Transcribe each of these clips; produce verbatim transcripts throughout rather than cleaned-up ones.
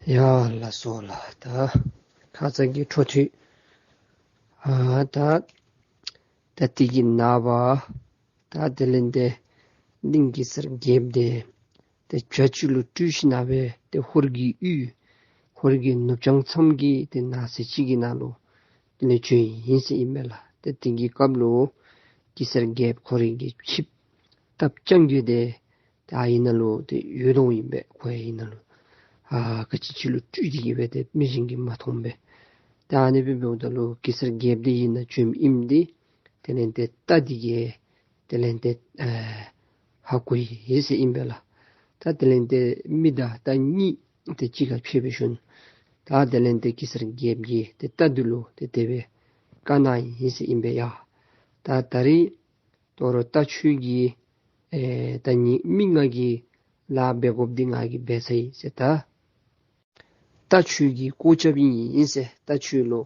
ཡ་ལགས་སོ་ལགས། ད་ཁ་ཙ་གི་འཕྲོ་མཐུད། ཨ་ད་ད་དེ་གི་ནངས་པ་ད་དེ་ལས་ཏེ་གླིང་གེ་སར་རྒྱལཔོ་དེ་ཏེ་བྱ་ཅིག་ལུ་སྤྲུལ་ཞིནམ་ལས་ཏེ་ཧོར་གྱི་ཡུལ་ཧོར་གྱི་ནུབ་བྱང་མཚམས་ཀྱི་ཏེ་ནགས་ཚལ་ཅིག་གི་ནང་ལུ་དེ་ལས་བྱོན་ཡི་ཟེར་ཨིན་པས་ལགས། ཏེ་དེ་གི་སྐབས་ལུ་གེ་སར་རྒྱལཔོ་ཁོ་རའི་གི་ཆིབས་རྟ་རྐྱང་རྒོད་དེ་ད་ཨ་ནཱ་ལུ་ཏེ་ཡོད་དོ་ཨིན་པས། ཁོ་ཨ་ནཱ་ལུ་ཨ་ག་ཅི་ཅིག་ལུ་སྤྲུལ་ཏེ་གི་སྦེ་ཏེ་མི་གཞན་གྱིས་མ་མཐོང་པས། ད་ཨ་ནི་སྦེ་འབདཝ་ད་ལུ་གེ་སར་རྒྱལཔོ་དེ་ཨ་ནཱ་བྱོནམ་ཨིནམ་དེ་དེ་ལས་ཏེ་རྟ་དེ་གིས་དེ་ལས་ཏེ་ཨ་ཧ་གོ་ཡི་ཟེར་ཨིན་པས་ལགས། ད་དེ་ལས་ཏེ་མི་དང་རྟ་གཉིས་ཏེ་གཅིག་ཁར་ཕྱད་པའི་ཤུལ་ད་དེ་ལས་ཏེ་གེ་སར་རྒྱལཔོ་གིས་ཏེ་རྟ་དེ་ལུ་ཏེ་དེ་སྦེ་བཀའ་གནང་ཡི་ཟེར་ཨིན་པས་ཡ། ད་ད་རིས་དོ་རུང་རྟ་ཁྱོད་ཀྱི་ཨེ་ད་ཉི་མི་ང་གིས་ལཱ་འབད་དགོཔ་འདི་ང་གིས་འབད་ཚར་ཡི་ཟེར། ད་རྟ་ཁྱོད་ཀྱི་སྐོར་རྐྱབ་ཨིན་ཟེར། རྟ་ཁྱོད་ལུ་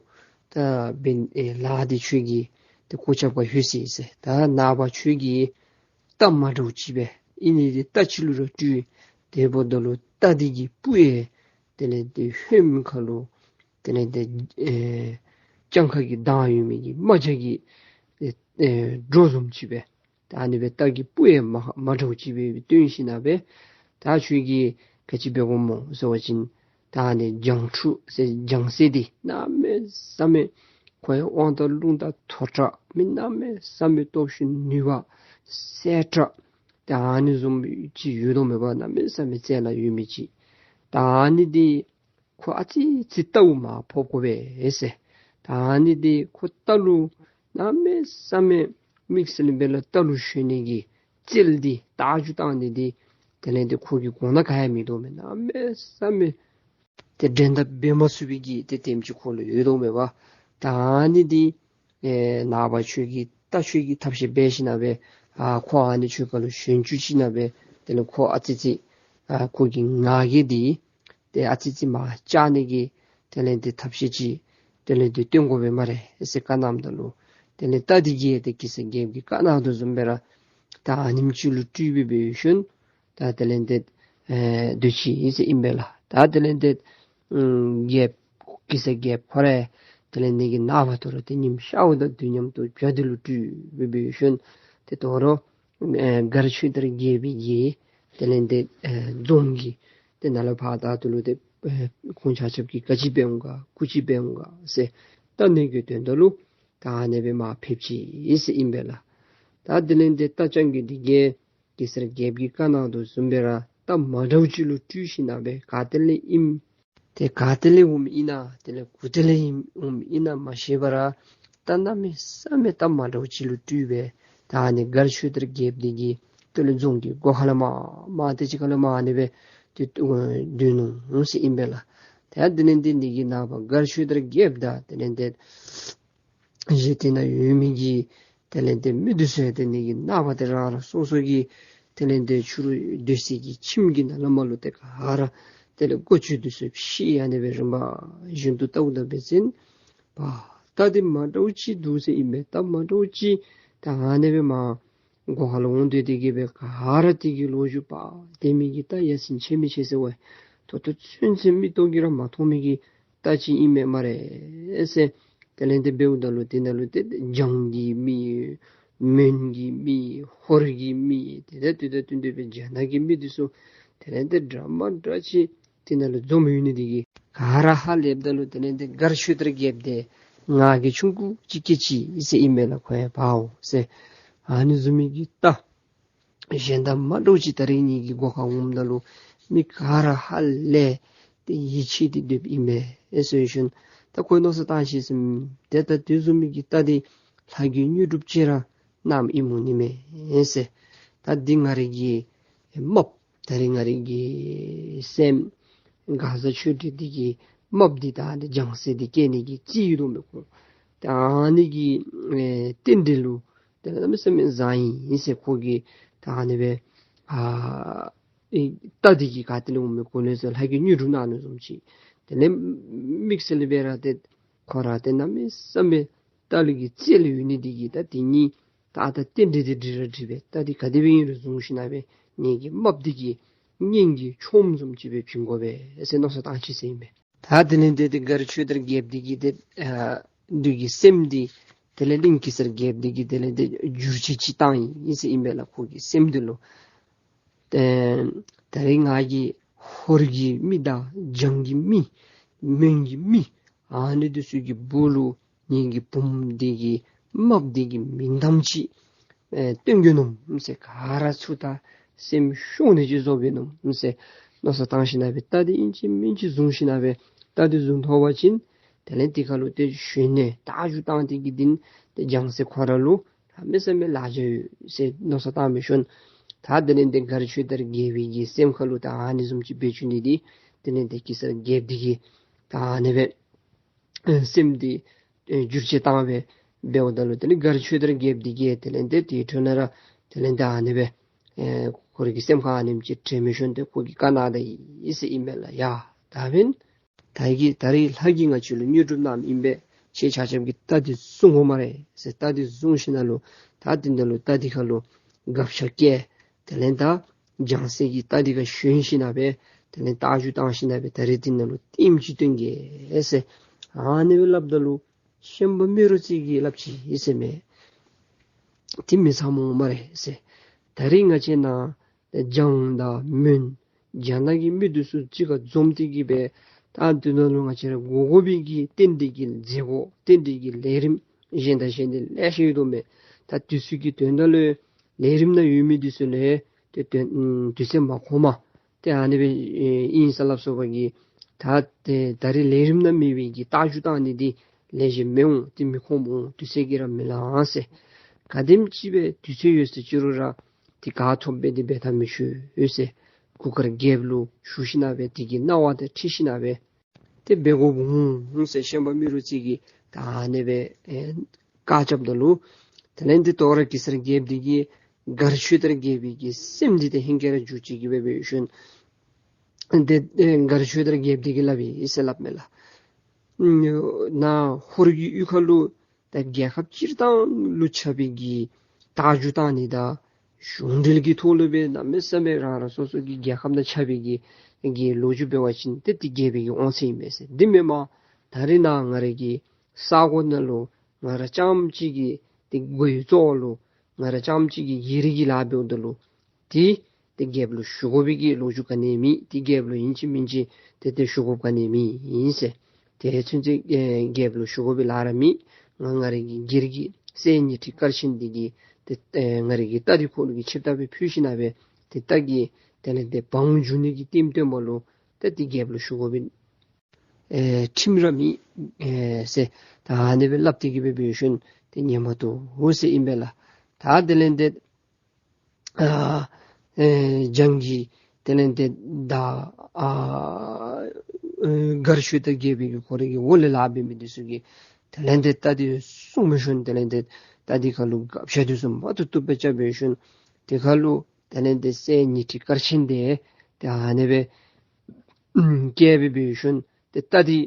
ད་འབད་ཨེ་ལཱ་འདི་ཁྱོད་ཀྱི་ཏེ་སྐོར་རྐྱབ་ག་ལྷོད་ཅི་ཟེར། ད་ནངས་པ་ཁྱོད་ཀྱིས་རྟ་མ་འདྲཝ་ཅིག་སྦེ་ཨིན་ནི་དེ་རྟ་ཅིག་ལུ་ར་སྤྲུལ། དེ་འབདཝ་ད་ལུ་རྟ་དེ་གི་སྤུ་ཡང་དེ་ལས་ཏེ་ཧོནམ་ཁ་ལུ་དེ་ལས་ཏེ་ཨེ་སྤྱང་ཁ་གི་མདངས་ཡོད་མི་གི་རྨ་བྱ་གི་ཨེ་ཨེ་སྒྲོ་བཟུམ་ཅིག་སྦེ། ད་ཨ་ནི་སྦེ་རྟ་གི་སྤུ་ཡང་མ་མ་འདྲཝ་ཅིག་སྦེ་སྟོན་ཞིནམ་ལས་ད་ཁྱོད་ཀྱིས་ག་ཅི་འབད་དགོཔ་སྨོ་ཟེར་བ་ཅིན་ད་ཨ་ནི་བྱང་ཕྲུག་ཟེར་བྱང་སེར་འདི་གནམ་མེད་ས་མེད་ཁོ་ཡང་དབང་ཐང་རླུང་རྟ་མཐོ་དྲགས་མི་གནམ་མེད་ས་མེད་སྟོབས་ཤུགས་ནུས་པ་གསལ་དྲགས། ད་ཨ་ནི་བཟུམ་ཅིག་ཡོད་དོ་མེན་པ། གནམ་མེད་ས་མེད་རྩལ་ཡོད་མི་ཅིག། ད་ཨ་ནི་འདི་ཁོ་ཨ་ཙི་ཅིག་རྟ་འུ་མ་ཕོག་དགོ་པས་ཟེར། ད་ཨ་ནི་འདི་ཁོ་རྟ་ལུ་གནམ་མེད་ས་མེད་དམིགས་བསལ་སྦེ་ལགས་རྟ་ལུ་ཞོན་ནི་གི་རྩལ་འདི་རྟ་རྒྱུག་བཏང་ནི་འདི་དེ་ལས་ཏེ་ཁོ་གི་གོང་ན་ག་ཡང་མིན་འདུག་མེན། གནམ་མེད་ས་མེད་ཏེ་འགྲན་ཟླ་འབད་མ་ཚུགས་པའི་གི་ཏེ་དེམ་ཅིག་ཁོ་ལུ་ཡོད་དོ་མེན་པ། ད་ཨ་ནི་འདི་ཨེ་ནངས་པ་ཁྱོད་ཀྱིས་རྟ་ཁྱོད་ཀྱིས་ཐབས་ཤེས་འབད་ཞིནམ་ལས་ཨ་ཁོ་ཨ་ནི་ཁྱོད་ཁ་ལུ་ཞོན་བཅུག་ཞིནམ་ལས་དེ་ལས་ཁོ་ཨ་ཙི་ཅིག་ཨ་ཁོ་གི་ང་རྒྱལ་འདི་ཏེ་ཨ་ཙི་ཅིག་མར་བཅག་ནི་གི་དེ་ལས་ཏེ་ཐབས་ཤེས་ཅིག་དེ་ལས་ཏེ་སྟོན་དགོ་པས་སྨ་རེ་ཟེར་བཀའ་གནངམ་ད་ལུ་དེ་ལས་རྟ་འདི་གིས་ཏེ་གེ་སར་རྒྱལཔོ་གིས་བཀའ་གནང་དོ་བཟུམ་སྦེ་ར་ད་ཨ་ནེམ་ཅིག་ལུ་སྤྲུལ་སྦེ་འབད་ཞིནམ་ད་དེ་ལས་ཏེ་ཨེ་སྡོད་ཅི་ཟེར་ཨིན་པས་ལགས། ད་དེ་ལས་ཏེ་ཨམ་རྒྱལཔོ་གེ་སར་རྒྱལཔོ་ཁོ་ར་དེ་ལས་ཏེ་གི་ནངས་པ་དོ་རུང་ཏེ་ཉིམ་ཤརཝ་དང་དུས་མཉམ་དུ་བྱ་འདི་ལུ་སྤྲུལ་སྦེ་འབད་ཞིནམ་ཏེ་དོ་རུང་ཨེ་མགར་ཆོས་དར་རྒྱལ་པོའི་གི་དེ་ལས་ཏེ་ཨེ་རྫོང་གི་ཏེ་ནང་ལུ་ཕར་ད་དེ་ལུ་ཏེ་ཨེ་ཁོང་ཆ་ཁྱབ་ཀྱིས་ག་ཅི་འབད་འོང་ག་གུ་ཅི་འབད་འོང་ག་ཟེར་བལྟ་ནི་གི་དོན་དག་ལུ་ད་ཨ་ནི་སྦེ་མར་ཕེབས་ཅི་ཟེར་ཨིན་པས་ལགས། ད་དེ་ལས་ཏེ་རྟ་རྐྱང་རྒོད་འདི་གིས་གེ་སར་རྒྱལཔོ་གིས་བཀའ་གནང་དོ་བཟུམ་སྦེ་ར་རྟ་མ་འདྲཝ་ཅིག་ལུ་སྤྲུལ་ཞིནམ་ལས་ག་ཏེ་ལས་ཨིནམ་ཏེ་ག་ཏེ་ལས་འོངམ་ཨིན་ན་དེ་ལས་གུ་ཏེ་ལས་ཨིནམ་འོངམ་ཨིན་ན་མ་ཤེས་པར་ར་རྟ་གནམ་མེད་ས་མེད་རྟ་མ་འདྲཝ་ཅིག་ལུ་སྤྲུལ་སྦེ་ད་ཨ་ནི་མགར་ཆོས་དར་རྒྱལཔོ་འདི་གི་དེ་ལས་རྫོང་གི་སྒོ་ཁ་ལས་མར་མར་ཏེ་ཅིག་ཁ་ལས་མར་ཨ་ནི་སྦེ་ཏེ་སྡོད་ནུག་ཟེར་ཨིན་པས་ལགས། ཏེ་ཨ་དེ་ལས་ཏེ་འདི་གི་ནངས་པ་མགར་ཆོས་དར་རྒྱལཔོ་དང་དེ་ལས་ཏེ་གཞན་དེ་ནང་ཡོད་མི་གི་དེ་ལས་ཏེ་མི་འདི་ཚུ་ཡང་དེ་ནི་གི་ནངས་པ་ཏེ་རང་རང་སོ་སོ་གི་དེ་ལས་ཏེ་ཕྱི་རུ་སྡོད་སའི་གི་ཁྱིམ་གྱི་ནང་ལས་མར་ལུ་ཏེ་ག་ར་དེ་ལས་སྒོ་ཅུང་འདི་ཚུ་ཕྱེ་ཨ་ནི་སྦེ་རིམ་པ་བཞིན་དུ་བལྟཝ་ད་འབད་བ་ཅིན་པ་རྟ་འདི་མ་འདྲཝ་ཅིག་འདུག་ཟེར་ཨིན་པས། རྟ་མ་འདྲཝ་ཅིག་ད་ཨ་ནི་སྦེ་མར་སྒོ་ཁ་ལུ་འོང་སྟེ་དེ་གིས་སྦེ་ག་ར་དེ་གི་ལོགས་ཅིག་པ་དེ་མི་གི་རྟ་ཡ་མཚན་ཆེ་མི་ཆེ་ཟེར་བ་ད་ལྟོ་ཚུན་ཚོད་མིག་ཏོ་གིས་ར་མ་མཐོང་མི་གི་རྟ་ཅིག་ཨིན་མས་སྨ་རེ་ཟེར། དེ་ལས་ཏེ་འབདཝ་ད་ལུ་དེ་ནང་ལུ་ཏེ་འཇང་གི་མི་མོན་གྱི་མི་ཧོར་གྱི་མི་དེ་ལས་ཏེ་ད་ལྟོ་དེ་སྦེ་རྒྱ་ནག་གི་མི་འདི་ཚུ་དེ་ལས་ཏེ་འདྲ་མ་འདྲཝ་ཅིག་དེ་ནང་ལུ་འཛོམས་ཡོད་ནི་དེ་གིས་ག་ར་ཧ་ལས་པ་ད་ལུ་དེ་ལས་ཏེ་མགར་ཆོས་དར་རྒྱལཔོ་དེ་ང་རྒྱལ་ཆུང་ཀུ་ཅིག་སྐྱེས་ཅི་ཟེར་ཨིན་མས་ལགས། ཁོ་ཡང་པའོ་ཟེར་ཨ་ནི་བཟུམ་མའི་གི་རྟ་གཞན་དང་མ་འདྲཝ་ཅིག་ད་རིས་ངེ་གི་སྒོ་ཁར་འོངམ་ད་ལུ་མི་ག་ར་ཧ་ལས་ཏེ་ཡིད་ཆེས་ཏེ་སྡོདཔ་ཨིན་མས་ཟེར་ཞིནམ་ད་ཁོ་མནོ་བསམ་བཏང་ཞིནམ་ཏེ་ད་དེ་བཟུམ་མའི་གི་རྟ་འདི་ལྷ་གི་དངོས་གྲུབ་ཅིག་ར་གནངམ་ཨིནམ་འོང་ནི་མས་ཟེར། ད་འདི་ང་རའི་གི་རྨགཔ་ད་རིས་ང་རའི་གི་སྲསམོ་མགར་བཟའ་ཆོས་སྒྲོན་འདི་གི་རྨགཔ་འདི་ད་འདི་འཇང་སྲས་འདི་སྐྱེ་ནི་གི་རྩིས་ཡོད་དོ་མས་ཁོ། ད་ཨ་ནི་གི་ཨེ་རྟེན་འབྲེལ་ལུ་དེ་ལས་གནམ་མེད་ས་མེད་བཟང་ཡི་ཟེར། ཁོ་གིས་ད་ཨ་ནི་སྦེ་ཨ་ཨེ་རྟ་འདི་གིས་ག་ཏེ་ལས་འོང་མི་གོ་ལེ་ཟེར་ལྷ་གི་དངོས་གྲུབ་གནང་ནི་བཟུམ་ཅིག། དེ་ལས་དམིགས་བསལ་སྦེ་ར་ཏེ་ཁོ་ར་ཏེ་གནམ་མེད་ས་མེད་རྟ་ལུ་གི་རྩལ་ཡོད་ནི་འདི་གིས་ད་དེ་གཉིས་ད་ད་རྟེན་འབྲེལ་འདི་འགྲིག་ར་འགྲིག་པས། རྟ་འདི་ག་དེ་སྦེ་ཨིན་རུང་བཟུང་ཞིནམ་ལས་ངེ་གི་རྨགཔ་འདི་གིས་ གཉེན་གྱི་ཆོམ་བཟུམ་ཅིག་སྦེ་བྱིན་དགོ་པས་ཟེར་མནོ་བསམ་བཏང་ཅི་ཟེར་ཨིན་པས། ད་དེ་ལས་ཏེ་ཏེ་མགར་ཆོས་དར་རྒྱལཔོ་འདི་གིས་ཏེ་ཨ་བདུད་ཀྱི་སེམས་འདི་དེ་ལས་གླིང་གེ་སར་རྒྱལཔོ་འདི་གིས་དེ་ལས་ཏེ་བསྒྱུར་བཅོས་ཅིག་བཏང་ཡི་ཟེར་ཨིན་པས་ལགས། ཁོ་གི་སེམས་འདི་ལུ། ཏེ་ད་རིས་ང་གིས་ཧོར་གྱི་མི་དང་འཇང་གི་མི་མོན་གྱི་མི་ཨ་ནི་འདི་ཚུ་གི་སྦུག་ལུ་ངེ་གི་བུམོ་འདི་གི་རྨགཔ་འདི་གི་མིང་གཏམ་ཅིག་ཨེ་སྟོན་གེ་ནོ་ཟེར། ག་ར་ཚུར་ད་སེམས་ཤོར་ནི་ཅིག་བཟོ་བའི་ནོ་ཟེར་མནོ་བསམ་བཏང་ཞིནམ་སྦེ་རྟ་འདི་ཨིན་ཅི་མིན་ཅི་བཟུང་ཞིནམ་སྦེ་རྟ་འདི་བཟུང་ཐོབ་པ་ཅིན་དེ་ལས་དེ་ཁར་ལུ་ཏེ་ཞོན་ནས་རྟ་རྒྱུག་བཏང་སྟེ་གི་འདི་ཏེ་འཇང་སྲས་ཁོ་ར་ལུ་གནམ་མེད་ས་མེད་ལེགས་ཤོམ་ཡོད་ཟེར་མནོ་བསམ་བཏང་སྦེ་ཞིནམ་ད་དེ་ལས་ཏེ་མགར་ཆོས་དར་རྒྱལ་པོའི་གི་སེམས་ཁར་ལུ་ད་ཨ་ནི་བཟུམ་ཅིག་འབད་བཅུག་ནི་འདི་དེ་ལས་ཏེ་གེ་སར་རྒྱལཔོ་འདི་གིས་ད་ཨ་ནི་སྦེ་ཨེ་སེམས་འདི་ཨེ་བསྒྱུར་བཅོས་བཏང་སྦེ་འབདཝ་ད་ལུ་དེ་ལས་མགར་ཆོས་དར་རྒྱལཔོ་འདི་གིས་དེ་ལས་ཏེ་དེ་འཕྲོ་ན་ར་དེ་ལས་ཏེ་ཨ་ནི་སྦེ་ཨེ་ཁོ་རའི་གི་སེམས་ཁར་ཨ་ནེམ་ཅིག་དྲན་མི་ཞིནམ་ཏེ་ཁོ་གིས་བཀའ་གནང་ད་ཡི་ཟེར་ཨིན་མས་ལགས། ཡ་ད་འབདན་ད་གི་ད་རིས་ལྷ་གིས་ང་བཅས་ལུ་དངོས་གྲུབ་གནངམ་ཨིན་པས། ཁྱེད་ཆ་ཁྱབ་ཀྱིས་རྟ་འདི་བཟུང་དགོ་སྨ་རེ་ཟེར། རྟ་འདི་བཟུང་ཞིནམ་ལུ་ད་འདི་ནང་ལུ་རྟ་འདི་ཁར་ལུ་སྒ་ཆས་བཀལ། དེ་ལས་ད་འཇང་སྲས་ཀྱི་རྟ་འདི་ཁར་ཞོན་ཞིནམ་སྦེ་དེ་ལས་རྟ་རྒྱུག་བཏང་ཞིནམ་སྦེ་ད་རིས་འདི་ནང་ལུ་ལྟདམོ་ཅིག་སྟོན་གེ་ཟེར་ཨ་ནི་སྦེ་སླབ་ད་ལུ་ཤན་པ་རྨེ་རུ་རྩེ་གིས་སླབ་ཅི་ཟེར་མས། དེ་མི་ཚངམ་སྨ་རེ་ཟེར། ད་རིས་ང་བཅས་ནཱ་འཇང་དང་མོན་རྒྱ་ནག་གི་མི་འདི་ཚུ་གཅིག་ཁར་འཛོམས་ཏེ་གི་སྦེ་ད་འདི་ནང་ལུ་ང་བཅས་ར་དགོ་དགོ་པའི་གི་རྟེན་འབྲེལ་གྱི་མཛད་སྒོ་རྟེན་འབྲེལ་གྱི་ལས་རིམ་གཞན་དང་གཞན་འདི་ལེ་ཤ་ཡོད་དོ་མས། ད་འདི་ཚུ་གི་དོན་དག་ལུ་ལས་རིམ་ནང་ཡོད་མི་འདི་ཚུ་ལས་ཏེ་དོན་དུས་ཚོད་མ་ཁོམ་པར་ཏེ་ཨ་ནི་སྦེ་ཨིན་ཟེར་སླབ་སོང་བ་གིས་ད་ཏེ་ད་རིས་ལས་རིམ་ནང་མེད་པའི་གི་རྟ་རྒྱུག་བཏང་ནི་འདི་ལེགས་ཤོམ་མི་འོང་། ཏེ་མི་ཁོམ་འོང་། དུས་ཚོད་ཀྱིས་ར་མི་ལང་ཟེར། ག་དེམ་ཅིག་སྦེ་དུས་ཚོད་ཡོད་ཟེར་ཅི་རུང་ར་ཏེ་ག་ཐོབ་སྦེ་འདི་འབད་ཐབས་མི་ཆོག་ཟེར། གུར་དཀར་རྒྱལཔོ་ལུ་ཞུ་ཞིནམ་སྦེ་དེ་གི་གནང་བ་དང་འཁྲིལ་ཞིནམ་སྦེ་ཏེ་འབད་དགོཔ་འོང་ཟེར་ཤན་པ་རྨེ་རུ་རྩེ་གིས་ད་ཨ་ནི་སྦེ་ཨེ་བཀའ་རྐྱབ་ད་ལུ་དེ་ལས་འདི་དོ་རུང་གེ་སར་རྒྱལཔོ་འདི་གིས་མགར་ཆོས་དར་རྒྱལ་པོའི་གི་སེམས་འདི་ཏེ་ཧིང་གིས་ར་འགྱུར་བཅོས་ཅིག་འབད་འབད་ཞིནམ་ཏེ་ཨེ་མགར་ཆོས་དར་རྒྱལཔོ་འདི་གིས་སླབ་ཡི་ཟེར་སླབ་མས་ལགས། ནཱ་ཧོར་གྱི་ཡུལ་ཁར་ལུ་ད་རྒྱལ་ཁབ་སྤྱིར་བཏང་ལུ་ཁྱབ་པའི་གི་རྟ་རྒྱུག་བཏང་ནི་དང་གཞུང་འབྲེལ་གྱི་ཐོག་ལུ་སྦེ་གནམ་མེད་ས་མེད་རང་རང་སོ་སོ་གི་རྒྱལ་ཁབ་དང་ཁྱབ་པའི་གི་གི་ལོ་རྒྱུས་འབད་བ་ཅིན་ཏེ་དེ་རྒྱལ་པོའི་གི་དབང་ཚད་ཨིན་མས་ཟེར། འདི་མེན་པར་ད་རིས་ནཱ་ང་རའི་གི་ས་གོ་ནང་ལུ་ང་ར་རྐྱངམ་གཅིག་གི་ཏེ་མགོ་ཡུ་ཙོགས་ལུ་ང་ར་རྐྱངམ་གཅིག་གིས་ཡི་རིགས་ཀྱི་ལཱ་འབདཝ་ད་ལུ་ཏེ་ཏེ་རྒྱལཔོ་ལུ་ཞུ་དགོ་པའི་གི་ལོ་རྒྱུས་ག་ནི་མེད། ཏེ་རྒྱལཔོ་ལུ་ཨིན་ཅི་མིན་ཅི་ཏེ་ཏེ་ཞུ་དགོཔ་ག་ནི་མེད་ཨིན་ཟེར། ཏེ་ཚུན་ཚོད་ཨེ་རྒྱལཔོ་ལུ་ཞུ་དགོ་པའི་ལཱ་ར་མེད། ང་ང་རའི་གི་སྒེར་གྱི་སྲས་ཉི་ཁྲི་དཀར་ཆེན་འདི་གི་ཏེ་ཨེ་ང་རའི་གི་རྟ་འདི་ཁོ་ལུ་གི་ཆིབས་རྟ་སྦེ་ཕུལ་ཞིནམ་སྦེ་ཏེ་རྟ་གི་དེ་ལས་ཏེ་བང་རྒྱུག་ནི་གི་ལྟདམོ་སྟོན་པ་ལུ་ཏེ་ཏེ་རྒྱལཔོ་ལུ་ཞུ་དགོ་པའི་ཨེ་ཁྲིམས་ར་མེད་ཨེ་ཟེར། ད་ཨ་ནི་སྦེ་སླབ་སྟེ་གི་སྦེ་འབད་ཞིནམ་ཏེ་ཉན་མ་བཏུབ་ཟེར་ཨིན་པས་ལགས། ད་དེ་ལས་ཏེ་ཨ་ཨེ་འཇང་གི་དེ་ལས་ཏེ་ད་ཨ་ཨེ་མགར་ཆོས་དར་རྒྱལ་པོའི་གི་ཁོ་རའི་གི་འོག་ལས་ལཱ་འབད་མི་འདི་ཚུ་གིས་དེ་ལས་ཏེ་རྟ་འདི་བཟུང་འབད་ཞིནམ་དེ་ལས་ཏེ་རྟ་འདི་ཁར་ལུ་སྒ་ཆས་འདི་ཚུ་མ་བཏུབ་བཏུབ་སྦེ་རྐྱབ་འབད་ཞིནམ་དེ་ཁར་ལུ་དེ་ལས་ཏེ་སྲས་ཉི་ཁྲི་དཀར་ཆེན་འདི་ཏེ་ཨ་ནི་སྦེ་ཨུམ་བཀལ་སྦེ་འབད་ཞིནམ་ཏེ་རྟ་འདི་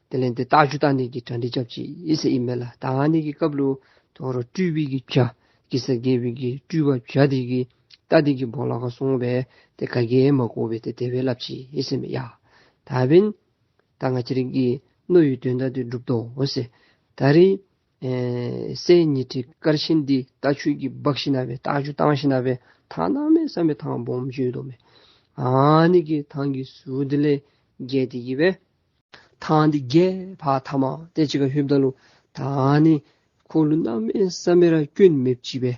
དེ་ལས་ཏེ་རྟ་རྒྱུག་བཏང་ནི་གི་གྲ་སྒྲིག་རྐྱབ་ཅི་ཨིན་ཟེར་ཨིན་མས་ལགས། ད་ཨ་ནི་གི་སྐབས་ལུ་དོ་རུང་སྤྲུལ་པའི་གི་བྱ་གེ་སར་རྒྱལ་པོའི་གི་སྤྲུལ་པ་བྱ་འདི་གིས་རྟ་འདི་གི་སྦོ་ལོགས་ཁར་སོང་སྦེ་ཏེ་ག་གིས་མ་གོ་བར་ཏེ་དེ་སྦེ་སླབ་ཅི་ཨིན་ཟེར་མས། ཡ་ད་འབདན་ད་ང་བཅས་རའི་གི་མནོ་བའི་དོན་དག་འདི་འགྲུབ་དོ་ཟེར། ད་རིས་ཨེ་སྲས་ཉི་ཁྲི་དཀར་ཆེན་འདི་རྟ་ཁྱོད་ཀྱིས་འབག་ཞིནམ་སྦེ་རྟ་རྒྱུག་བཏང་ཞིནམ་སྦེ་ཐང་གནམ་མེད་ས་མེད་ཐང་སྦོམ་ཅིག་ཡོད་དོ་མས། ཨ་ནི་གི་ཐང་གི་ཟུར་འདི་ལས་བརྒལ་ཏེ་གི་སྦེ་ཐང་འདི་བརྒལ་ཕར་མཐའ་མ་ཏེ་ཅིག་ཁར་ལྷོདཔ་ད་ལུ་ད་ཨ་ནི་ཁོ་ལུ་གནམ་མེད་ས་མེད་ར་སྐྱོན་མེདཔ་ཅིག་སྦེ་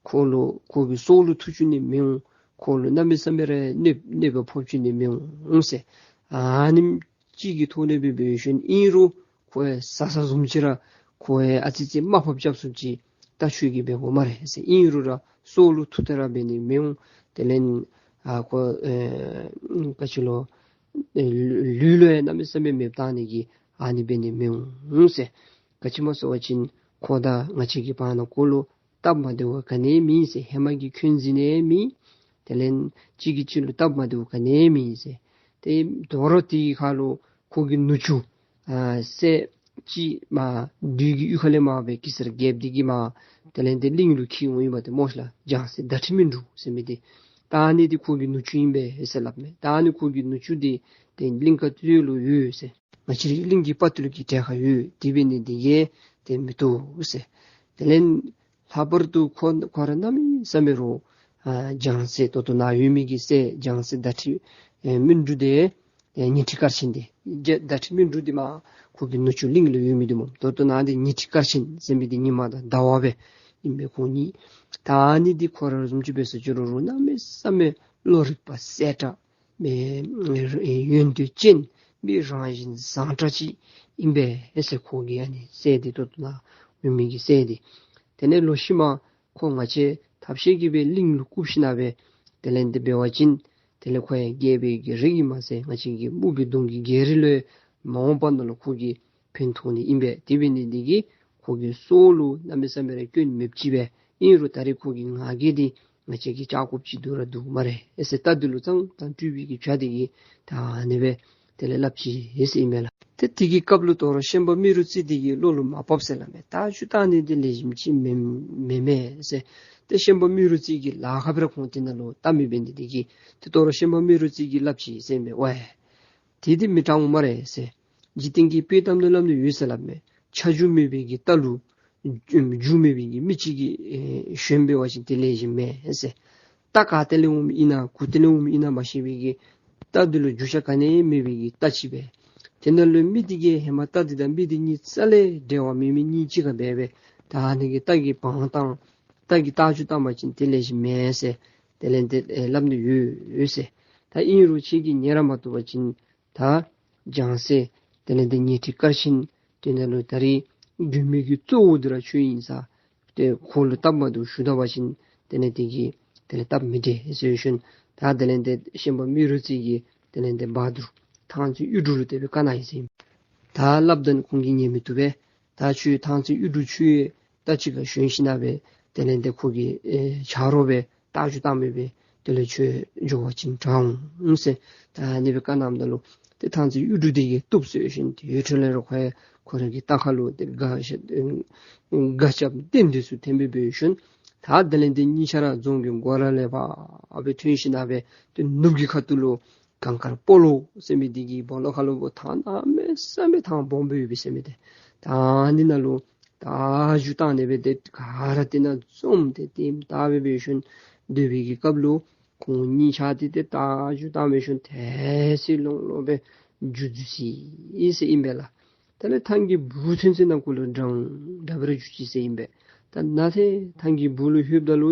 ཁོ་ལུ་ཁོ་གི་སྲོག་ལུ་ཐུག་བཅུག་ནི་མི་འོང་། ཁོ་ལུ་གནམ་མེད་ས་མེད་ར་གནོད་གནོད་པ་ཕོག་བཅུག་ནི་མི་འོང་ཟེར། ཨ་ནེམ་ཅིག་གི་ཐོག་ལས་སྦེ་འབད་ཞིནམ་ཨིན་རུང་ཁོ་ཡང་ས་ས་བཟུམ་ཅིག་ར་ཁོ་ཡང་ཨ་ཙི་ཙི་དམའ་ཕབ་རྐྱབ་སོང་ཅི་རྟ་ཁྱོད་ཀྱིས་འབད་དགོ་སྨ་རེ་ཟེར། ཨིན་རུང་ར་སྲོག་ལུ་ཐུག་སྟེ་ར་འབད་ནི་མི་འོང་། དེ་ལས་ཨ་ཁོ་ཨེ་ག་ཅི་ལོ་ཨེ་ལུས་ལུས་ལུ་ཡང་གནམ་མེད་ས་མེད་མེདཔ་བཏང་ནི་གི་ཨ་ནི་འབད་ནི་མི་འོང་ཟེར། ག་ཅི་སྨོ་ཟེར་བ་ཅིན་ཁོ་དང་ང་བཅས་ཀྱི་བར་ན་ཁོ་ལུ་སྟབས་མ་བདེཝ་ག་ནི་ཡང་མེད་ཟེར། ཧེ་མ་གི་འཁོན་འཛིན་ཡང་མེད། དེ་ལས་གཅིག་གིས་གཅིག་ལུ་སྟབས་མ་བདེཝ་ག་ནི་ཡང་མེད་ཟེར། ཏེ་དོ་རུང་དེ་གི་ཁར་ལུ་ཁོ་གི་ནུ་གཅུང་ཨ་སྲས་ཅིག་མར་བདུད་ཀྱི་ཡུལ་ཁ་ལས་མར་སྦེ་གེ་སར་རྒྱལཔོ་འདི་གིས་མར་དེ་ལས་ཏེ་གླིང་ལུ་འཁྱིད་འོང་ཡོདཔ་འདི་སྨོ་ཤིག་ལགས། འཇང་སྲས་བརྡ་ཁྲིད་མི་འགྲུབ་ཟེར་མི་འདི། ད་ཨ་ནི་འདི་ཁོ་གི་ནུ་གཅུང་ཨིན་པས་ཟེར་སླབ་མས། ད་ཨ་ནི་ཁོ་གི་ནུ་གཅུང་འདི་ཏེ་གླིང་དཀར་སྟོད་ལུ་ཡོད་ཟེར། ང་བཅས་རའི་གླིང་གི་དཔའ་བརྟུལ་གྱི་གྲལ་ཁར་ཡོད། དེ་འབད་ནི་འདི་གིས་ཏེ་མི་བཏུབ་ཟེར། དེ་ལས་ལྷག་པར་དུ་ཁོ་ཁོ་ར་གནམ་མེད་ས་མེད་རུང་ཨ་ལྗང་སྲས་ད་ལྟོ་ནཱ་ཡོད་མི་གི་སྲས་ལྗང་སྲས་བརྡ་ཁྲི་ཨེ་སྨིན་དྲུག་དེ་ཨེ་ཉི་ཁྲི་དཀར་ཆེན་དེ་རྗེ་བརྡ་ཁྲི་སྨིན་དྲུག་འདི་མར་ཁོ་གི་ནུ་གཅུང་གླིང་ལུ་ཡོད་མི་འདི་སྨོ། ད་ལྟོ་ནཱ་འདི་ཉི་ཁྲི་དཀར་ཆེན་ཟེར་མི་འདི་ཉི་མ་དང་ཟླ་བ་སྦེ་ཨིན་པས་ཁོང་གཉིས། ད་ཨ་ནི་འདི་ཁོ་ར་བཟུམ་ཅིག་འབད་སོ་ཅི་རུང་རུང་གནམ་མེད་ས་མེད་བློ་རིག་པ་གསལ་དྲགས་མི་ཡོན་ཏན་ཅན་མི་རང་བཞིན་བཟང་དྲགས་ཅིག་ཨིན་པས་ཟེར། ཁོ་གི་ཨ་ནི་སྲས་འདི་ད་ལྟོ་ནཱ་ཡོད་མི་གི་སྲས་འདི། དེ་ལས་ལོག་ཤུལ་མ་ཁོ་ང་བཅས་ཐབས་ཤེས་ཀྱིས་སྦེ་གླིང་ལུ་བཀུག་ཞིནམ་སྦེ་དེ་ལས་འདི་འབད་བ་ཅིན་དེ་ལས་ཁོ་ཡང་རྒྱལ་པོའི་གི་རིགས་ཨིན་མས་ཟེར། ང་བཅས་ཀྱི་སྨུག་པའི་གདོང་གི་རྒྱལ་རིགས་ལུ་མ་འོངས་པ་ནང་ལུ་ཁོ་གིས་ཕན་ཐོགས་ནི་ཨིན་པས། དེ་འབད་ནི་འདི་གིས་ཁོ་གི་སྲོག་ལུ་གནམ་མེད་ས་མེད་ར་སྐྱོན་མེདཔ་ཅིག་སྦེ། ཨིན་རུང་ད་རེས་ཁོ་གི་ང་རྒྱལ་འདི་ང་བཅས་ཀྱིས་བཅག་དགོཔ་ཅིག་འདུག་ར་འདུག་སྨ་རེ་ཟེར། རྟ་འདི་ལུ་ཙང་ཙང་སྤྲུལ་པའི་གི་བྱ་འདི་གིས་ད་ཨ་ནི་སྦེ་དེ་ལས་སླབ་ཅི་ཟེར་ཨིན་མས་ལགས། ཏེ་དེ་གི་སྐབས་ལུ་དོ་རུང་ཤན་པ་རྨེ་རུ་རྩེ་འདི་གི་བློ་ལུ་མ་བབས་ཟེར་སླབ་མས། རྟ་རྒྱུག་བཏང་ནི་འདི་ལེགས་ཤོམ་ཅིག་མེན་མེན་མས་ཟེར། ཏེ་ཤན་པ་རྨེ་རུ་རྩེ་གིས་ལཱ་ཁག་སྦེ་ར་ཁོང་དེ་ནང་ལུ་བལྟ་མི་འབད་ནི་འདི་གིས་ཏེ་དོ་རུང་ཤན་པ་རྨེ་རུ་རྩེ་གིས་སླབ་ཅི་ཟེར་ཨིན་མས། ཝའེ་དེ་འདི་མི་དྲང་སྨ་རེ་ཟེར། འཇིག་རྟེན་གྱི་དཔེ་གཏམ་ནང་སླབ་ནི་ཡོད་ཟེར་སླབ་མས། ཆ་རྒྱུས་མེད་པའི་གི་རྟ་ལུ་རྒྱུས་མེད་པའི་གི་མི་གཅིག་གིས་ཨེ་ཞོན་འབད་བ་ཅིན་དེ་ལེགས་ཤོམ་མེན་ཟེར། རྟ་ག་ཏེ་ལས་འོངམ་ཨིན་ན་གུ་ཏེ་ལས་འོངམ་ཨིན་ན་མ་ཤེས་པའི་གི་རྟ་འདི་ལུ་རྒྱུས་ཆ་ག་ནི་ཡང་མེད་པའི་གི་རྟ་ཅིག་སྦེ། དེ་ནང་ལུ་མི་འདི་གིས་ཧེ་མ་རྟ་འདི་དང་མི་འདི་གཉིས་རྩ་ལས་འབྲེལ་བ་མེད་མི་གཉིས་གཅིག་ཁར་འབད་སྦེ་ད་ཨ་ནི་གི་རྟ་གི་བང་བཏང་རྟ་གི་རྟ་རྒྱུག་བཏང་པ་ཅིན་དེ་ལེགས་ཤོམ་མེན་ཟེར། དེ་ལས་འདི་ཨེ་སླབ་ནི་ཡོད་ཟེར། ད་ཨིན་རུང་ཁྱེད་ཀྱིས་ཉན་ར་མ་བཏུབ་པ་ཅིན་ད་ལྗང་སྲས་དེ་ལས་འདི་ཉི་ཁྲི་དཀར་ཆེན་དེ་ནང་ལུ་ད་རེས་རྒྱུས་མེད་ཀྱི་གཙོ་བོ་འདི་ར་ཁྱོད་ཨིན་ས། ཏེ་ཁོ་ལུ་སྟབས་མ་བདེཝ་ཞུ་ད་པ་ཅིན་དེ་ལས་འདི་གིས་དེ་ལས་སྟབས་མི་བདེ་ཟེར་ཞིནམ་ད་དེ་ལས་འདི་ཤན་པ་རྨེ་རུ་རྩེ་གིས་དེ་ལས་འདི་བ་དུར་ཐང་རྩེ་གཡུ་འབྲུག་ལུ་དེ་སྦེ་བཀའ་གནང་ཡི་ཟེར། ད་སླབ་ད་ནི་ཁོང་གིས་ཉན་མི་བཏུབ་པས། ད་ཁྱོད་ཐང་རྩེ་གཡུ་འབྲུག་ཁྱོད་རྟ་ཅིག་ཁར་ཞོན་ཞིནམ་སྦེ་དེ་ལས་འདི་ཁོ་གི་ཨེ་ཆ་རོགས་སྦེ་རྟ་རྒྱུག་བཏང་མི་སྦེ་དེ་ལས་ཁྱོད་འགྱོ་བ་ཅིན་དྲག་འོང་ཟེར། ད་ཨ་ནི་སྦེ་བཀའ་གནངམ་ད་ལུ་ཏེ་ཐང་རྩེ་གཡུ་འབྲུག་འདི་གིས་བཏུབ་ཟེར་ཞིནམ་དེ་འཕྲོ་ལས་ར་ཁོ་ཡང་ཁོ་ར་གི་རྟ་ཁ་ལུ་ཏེ་སྒ་ཤ་སྒ་ཆབ་རྟེན་འདི་ཚུ་འཐེན་སྦེ་འབད་ཞིནམ་ད་དེ་ལས་འདི་གཉིས་ཆ་ར་རྫོང་གི་སྒོ་ར་ལས་ཕར་སྦེ་ཐོན་ཞིནམ་སྦེ་ཏེ་ནུབ་ཀྱི་ཁ་ཐུག་ལུ་གངས་དཀར་སྤོ་ལོ་ཟེར་མི་འདི་གི་སྦོ་ལོགས་ཁ་ལུ་ཐང་གནམ་མེད་ས་མེད་ཐང་སྦོམ་སྦེ་ཡོད་པས་ཟེར་མས། ཏེ་ཐང་འདི་ནང་ལུ་རྟ་རྒྱུག་བཏང་ནི་སྦེ་ཏེ་ག་ར་དེ་ནང་འཛོམས་ཏེ་ལྟདམོ་བལྟ་སྦེ་འབད་ཞིནམ་སྡོད་པའི་གི་སྐབས་ལུ་ཁོང་གཉིས་ཆ་འདི་ཏེ་རྟ་རྒྱུག་བཏང་སྦེ་ཞིནམ་ཏེ་སི་ལོང་ལོང་སྦེ་རྒྱུག་རྒྱུག་ཅི་ཟེར་ཨིན་པས་ལགས། དེ་ལས་ཐང་གི་སྦུག་ཚུན་ཚོད་ནང་ཁོ་ལུ་འདྲན་འདྲ་སྦེ་ར་རྒྱུག་ཅི་ཟེར་ཨིན་པས། ད་ནཱ་ཏེ་ཐང་གི་སྦུག་ལུ་ལྷོདཔ་ད་ལུ་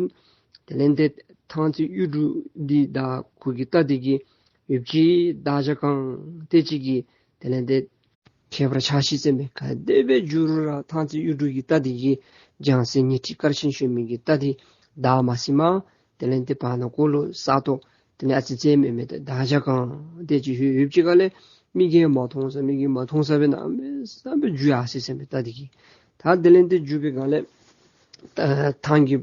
དེ་ལས་འདི་ཐང་རྩེ་གཡུ་འབྲུག་འདི་དང་ཁོ་གི་རྟ་འདི་གི་ཡོདཔ་ཅིག་བདག་ཅག་གང་དེ་ཅིག་གིས་དེ་ལས་འདི་ཁྱད་པར་ཆགས་ཅི་ཟེར་མས། ག་དེ་སྦེ་རྒྱུག་རུང་ར་ཐང་རྩེ་གཡུ་འབྲུག་གི་རྟ་འདི་གིས་ལྗང་སྲས་ཉི་ཁྲི་དཀར་ཆེན་ཞོན་མི་གི་རྟ་འདི་བདའ་མ་ཟུན་མས། དེ་ལས་འདི་བར་ན་ཁོ་ལུ་ས་སྟོང་དེ་ལས་ཨ་ཙི་ཙི་མེན་མས། ཏེ་བདག་ཅག་གང་དེ་ཅིག་ཡོད་ཡོདཔ་ཅིག་ཁ་ལས་མི་གིས་མ་མཐོང་ས་མི་གིས་མ་མཐོང་ས་སྦེ་གནམ་མེད་ས་མེད་རྒྱུག་ཡར་སོ་ཡི་ཟེར་མས་རྟ་འདི་གིས། ད་དེ་ལས་འདི་རྒྱུག་པའི་སྒང་ལས་ཨ་ཐང་གི་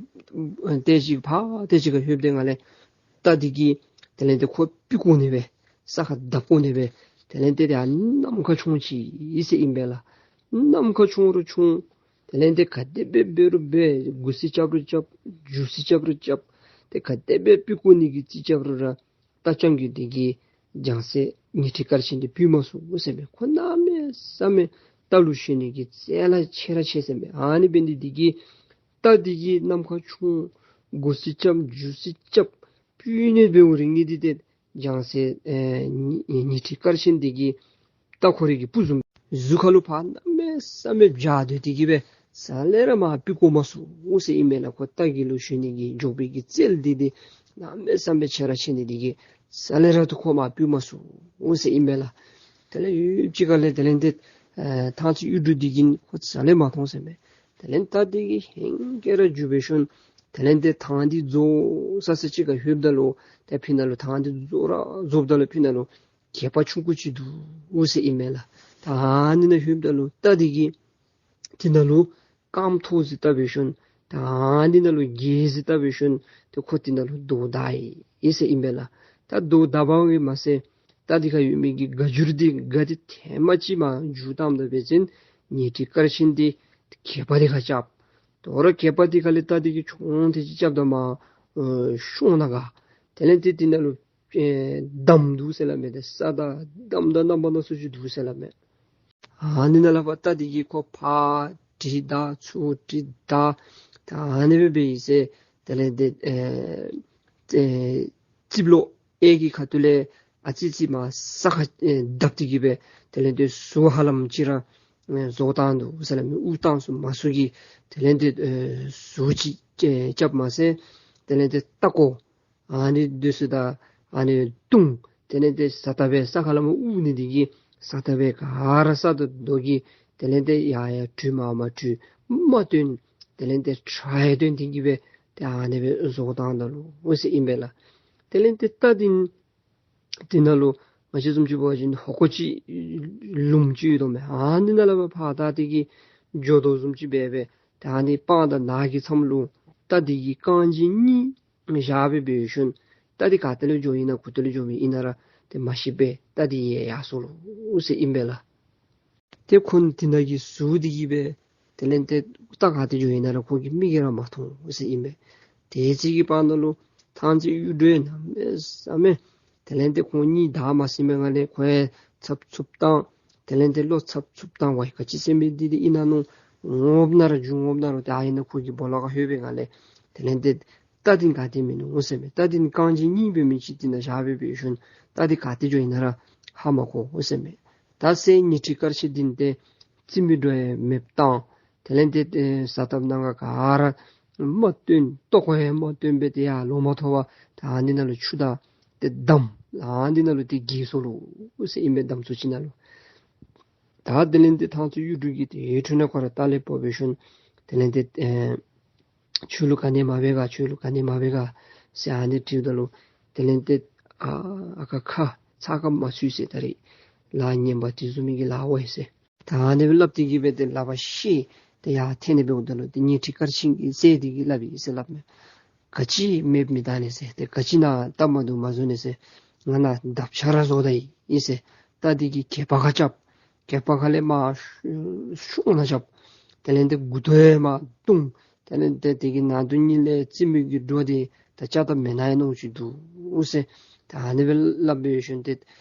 ཨ་དེ་ཅིག་ཕར་དེ་ཅིག་ཁར་ལྷོདཔ་ད་སྒང་ལས་རྟ་འདི་གིས་དེ་ལས་འདི་ཁོ་ཕུད་བཀོ་ནི་སྦེ་ས་ཁར་བརྡབ་བཀོ་ནི་སྦེ་དེ་ལས་འདི་ཏེ་ཨ་ནམ་མཁའ་མཆོང་ཅི་ཟེར་ཨིན་པས་ལགས། ནམ་མཁའ་མཆོང་རུང་མཆོང་། དེ་ལས་འདི་ག་དེ་སྦེ་འབད་རུང་འབད། འགུག་ཟུག་རྐྱབ་རུང་རྐྱབ། རྒྱུག་ཟུག་རྐྱབ་རུང་རྐྱབ། ཏེ་ག་དེ་སྦེ་ཕུད་བཀོ་ནི་གི་རྩིས་རྐྱབ་རུང་ར་རྟ་རྐྱང་རྒོད་འདི་གིས་ལྗང་སྲས་ཉི་ཁྲི་དཀར་ཆེན་འདི་ཕུད་མ་ཚུགས་ཟེར་མས། ཁོ་གནམ་མེད་ས་མེད་རྟ་ལུ་ཞོན་ནི་གི་རྩལ་ཆེ་ར་ཆེ་ཟེར་མས། ཨ་ནི་འབད་ནི་འདི་གིས་རྟ་འདི་གིས་ནམ་མཁའ་མཆོང་། འགུག་ཟུག་རྐྱབ། རྒྱུག་ཟུག་རྐྱབ། ཕུད་ནི་འབདཝ་རིང་ནི་འདི་ཏེ་ལྗང་སྲས་ཨེ་ཉི་ཉི་ཁྲི་དཀར་ཆེན་འདི་གི་རྟ་ཁོ་རའི་གི་སྤུ་བཟུམ་གཟུགས་ཁ་ལུ་ཕར་གནམ་མེད་ས་མེད་འཇའ་སྡོད་དེ་གི་སྦེ་རྩ་ལས་ར་མར་ཕུད་བཀོ་མ་ཚུགས་ཟེར་ཨིན་མས་ལགས། ཁོ་རྟ་གི་ལུ་ཞོན་ནི་གི་འཇུག་པའི་གི་རྩལ་འདི་ཏེ་གནམ་མེད་ས་མེད་ཆེ་ར་ཆེ་ནི་འདི་གིས་རྩ་ལས་ར་ཏེ་ཁོ་མར་ཕུད་མ་ཚུགས་ཟེར་ཨིན་མས་ལགས། དེ་ལས་ཡུདཔ་ཅིག་ཁ་ལས་དེ་ལས་འདི་ཨེ་ཐང་རྩེ་གཡུ་འབྲུག་འདི་གིས་ཁོ་རྩ་ལས་མ་མཐོང་ཟེར་མས། དེ་ལས་རྟ་འདི་གིས་ཧེང་སྐལ་ར་རྒྱུག་འབད་ཞིནམ་དེ་ལས་འདི་ཐང་འདི་རྫོགས་ས་ས་ཅིག་ཁར་ལྷོདཔ་ད་ལུ་ཏེ་ཕི་ནང་ལུ་ཐང་འདི་རྫོགས་ར་རྫོགསཔ་ད་ལུ་ཕི་ནང་ལུ་གད་པ་ཆུང་ཀུ་ཅིག་འདུག་ཟེར་ཨིན་མས་ལགས། ད་ཨ་ནི་ནང་ལྷོདཔ་ད་ལུ་རྟ་འདི་གིས་དེ་ནང་ལུ་རྐངམ་ཐོག་ཟིག་བཏབ་འབད་ཞིནམ་ད་ཨ་ནི་ནང་ལུ་གྱལ་ཟིག་བཏབ་འབད་ཞིནམ་ཏེ་ཁོ་དེ་ནང་ལུ་རྡོ་བདའ་ཡི་ཟེར་ཨིན་མས་ལགས། ད་རྡོ་བདའ་བའི་མ་ཚད་རྟ་འདི་ཁར་ཡོད་མི་གི་སྒ་སྒྱུར་འདི་སྒ་འདི་ཐེངས་མ་གཅིག་མར་འགྱོ་བཏངམ་ད་འབད་བ་ཅིན་ཉི་ཁྲི་དཀར་ཆེན་འདི་གད་པ་འདི་ཁར་རྐྱབ། དོ་རུང་གད་པ་འདི་ཁ་ལས་རྟ་འདི་གིས་མཆོང་སྟེ་ཅིག་རྐྱབ་ད་མར་ཨེ་ཤོང་ནང་ག་ དེ་ལས་ཏེ་དེ་ནང་ལུ་ཨེ་འདམ་འདུག་ཟེར་སླབ་མས། ཏེ་ས་དང་འདམ་དང་རྣམ་པ་སྣ་ཚོགས་ཅིག་འདུག་ཟེར་སླབ་མས། ཨ་ནི་ནང་ལས་ཕར་བལྟ་སྟེ་གིས་ཁོ་ཕར་དྲིས་ད་ཚུར་དྲིས་ད། ད་ཨ་ནི་སྦེ་འབད་ཡི་ཟེར། དེ་ལས་ཏེ་ཨེ་ཨེ་རྩིབ་ལོགས་གཡས་ཀྱི་ཁ་ཐུག་ལས་ཨ་ཙི་ཙི་མར་ས་ཁར་ཨེ་བརྡབ་སྟེ་གིས་སྦེ་དེ་ལས་ཏེ་ཟུག་ཧ་ལམ་ཅིག་ར་ཨེ་བཟོ་བཏང་འདུག་ཟེར་སླབ་མས། དབུགས་བཏང་ཚུགས་མ་ཚུགས་ཀྱི་དེ་ལས་ཏེ་ཨེ་ཟུག་ཅིག་ཨེ་རྐྱབ་མ་ཚད་དེ་ལས་ཏེ་ལྟག་ཀོ་ཨ་ནི་འདི་ཚུ་དང་ཨ་ནི་བཏུང་། དེ་ལས་ཏེ་ས་ཐག་པས་ས་ཁ་ལས་མར་དབུར་ནི་འདི་གིས་ས་ཐག་པས་ག་ར་སྲ་དོ་དོ་གིས་དེ་ལས་ཏེ་ཡར་ཡར་དྲུད་མར་མར་དྲུད་མ་བཏོན། དེ་ལས་ཏེ་ཁྲག་ཡང་བཏོན་ཏེ་གིས་སྦེ་ཏེ་ཨ་ནི་སྦེ་བཟོ་བཏང་ད་ལོ་ཟེར་ཨིན་པས་ལགས། དེ་ལས་ཏེ་རྟ་འདི་དེ་ནང་ལུ་ང་བཅས་བཟུམ་ཅིག་འབད་བ་ཅིན་ཧོ་ཀོ་ཅིག་ལུངམ་ཅིག་ཡོད་དོ་མས། ཨ་ནི་ནང་ལས་ཕར་ཕར་བལྟ་སྟེ་གིས་འགྱོ་དོ་བཟུམ་ཅིག་འབད་སྦེ་ད་ཨ་ནི་སྤང་དང་ནགས་ཀྱི་མཚམས་ལུ་རྟ་འདི་གི་རྐང་རྗེས་གཉིས་བཞག་སྦེ་འབད་ཞིནམ་རྟ་འདི་ག་ཏེ་ལུ་འགྱོ་ཡི་ན་གུ་ཏེ་ལུ་འགྱོ་མི་ཨིན་ན་ར་ཏེ་མ་ཤེས་པར་རྟ་འདི་ཡལ་ཡར་སོ་ལོ་ཟེར་ཨིན་པས་ལགས། ཏེ་ཁོང་དེ་ནང་གི་ཟུག་འདི་གིས་སྦེ་དེ་ལས་ཏེ་རྟ་ག་ཏེ་འགྱོ་ཡི་ན་ར་ཁོ་གི་མིག་གིས་ར་མ་མཐོང་ཟེར་ཨིན་པས། དེ་ཅིག་གི་བར་ན་ལུ་ཐང་རྩེ་གཡུ་འབྲུག་གནམ་མེད་ས་མེད་དེ་ལས་ཏེ་ཁོང་གཉིས་བདའ་མ་ཟིན་པའི་སྒང་ལས་ཁོ་ཡང་འཚབ་འཚུབ་བཏང་། དེ་ལས་ཏེ་བློ་འཚབ་འཚུབ་བཏང་བ་ག་ཅི་ཟེར་མི་འདི་འདི་ཨིན་ན་མནོ་འོངམ་ན་ར་འབྱུང་འོངམ་ན་ར་ཏེ་ཨ་ཨིན་ན་ཁོ་གི་སྦོ་ལོགས་ཁར་ལྷོད་པའི་སྒང་ལས་དེ་ལས་ཏེ་རྟ་འདི་ག་ཏེ་མིན་ནུག་ཟེར་མས། རྟ་འདི་རྐང་རྗེས་གཉིས་འབད་མི་ཅིག་དེ་ནང་བཞག་སྦེ་འབད་ཞིནམ་རྟ་འདི་ག་ཏེ་འགྱོ་ཡི་ན་ར་ཧ་མ་གོ་ཟེར་མས། ད་སྲས་ཉི་ཁྲི་དཀར་ཆེན་འདི་ཏེ་རྩིས་མི་འགྲོ་ཡང་མེདཔ་བཏང་། དེ་ལས་ཏེ་ཨེ་ས་བཏབ་ནང་ག་ག་ར་མ་བཏོན། ལྟག་ཀོ་ཡང་མ་བཏོན་པར་ཏེ་ཡར་ལོང་མ་ཐོབ་པར་ད་ཨ་ནི་ནང་ལུ་ཆུ་དང་ཏེ་འདམ་ཨ་ནི་ནང་ལུ་ཏེ་འགྱེལ་སོ་ལོ་ཟེར་ཨིན་པས། འདམ་ཚུ་ཅིག་ནང་ལུ། ད་དེ་ལས་ཏེ་ཐང་རྩེ་གཡུ་འབྲུག་གིས་ཏེ་ཡུན་ཐུང་ནང་ཁོ་ར་རྟ་ལས་བབས་འབད་ཞིནམ་དེ་ལས་ཏེ་ཨེ་ཁྱོད་ལུ་ག་ནི་མ་འབད་ག། ཁྱོད་ལུ་ག་ནི་མ་འབད་ག་ཟེར་ཨ་ནི་དྲིཝ་ད་ལུ་དེ་ལས་ཏེ་ཨ་ཨ་ཁ་ཁ་ཚ་ཁ་མ་ཚུད་ཟེར། ད་རེས་ལཱ་ངན་པ་དེ་བཟུམ་མའི་གི་ལཱ་འོང་ཟེར། ད་ཨ་ནི་སྦེ་སླབ་སྟེ་གིས་སྦེ་ཏེ་ལག་པ་བཤེད་དེ་ཡར་འཐེན་ནི་འབདཝ་ད་ལུ་ཏེ་ཉི་ཁྲི་དཀར་ཆེན་གྱི་སྲས་འདི་གིས་སླབ་ཡི་ཟེར་སླབ་མས། ག་ཅི་མེདཔ་མི་བཏང་ནི་ཟེར། ཏེ་ག་ཅི་ནཱ་སྟབས་མ་བདེཝ་མ་བཟོ་ནི་ཟེར། ང་ནཱ་འདབ་ཆགས་ར་བཟོ་ད་ཡི་ཟེར། རྟ་འདི་གི་སྐེད་པ་ཁར་རྐྱབ། སྐེད་པ་ཁ་ལས་མར་ཤོང་ནང་རྐྱབ། དེ་ལས་ཏེ་མགུ་ཏོ་ཡང་མར་བརྡུང་། དེ་ལས་ཏེ་དེ་གི་ནང་དོན་ཉིད་ལས་རྩིས་མི་གི་འགྲོ་འདི་ད་ཅ་ད་མེན་ན་ཡང་མནོཝ་ཅིག་འདུག་ཟེར། ད་ཨ་ནི་སྦེ་སླབ་འབད་ཞིནམ་ཏེ་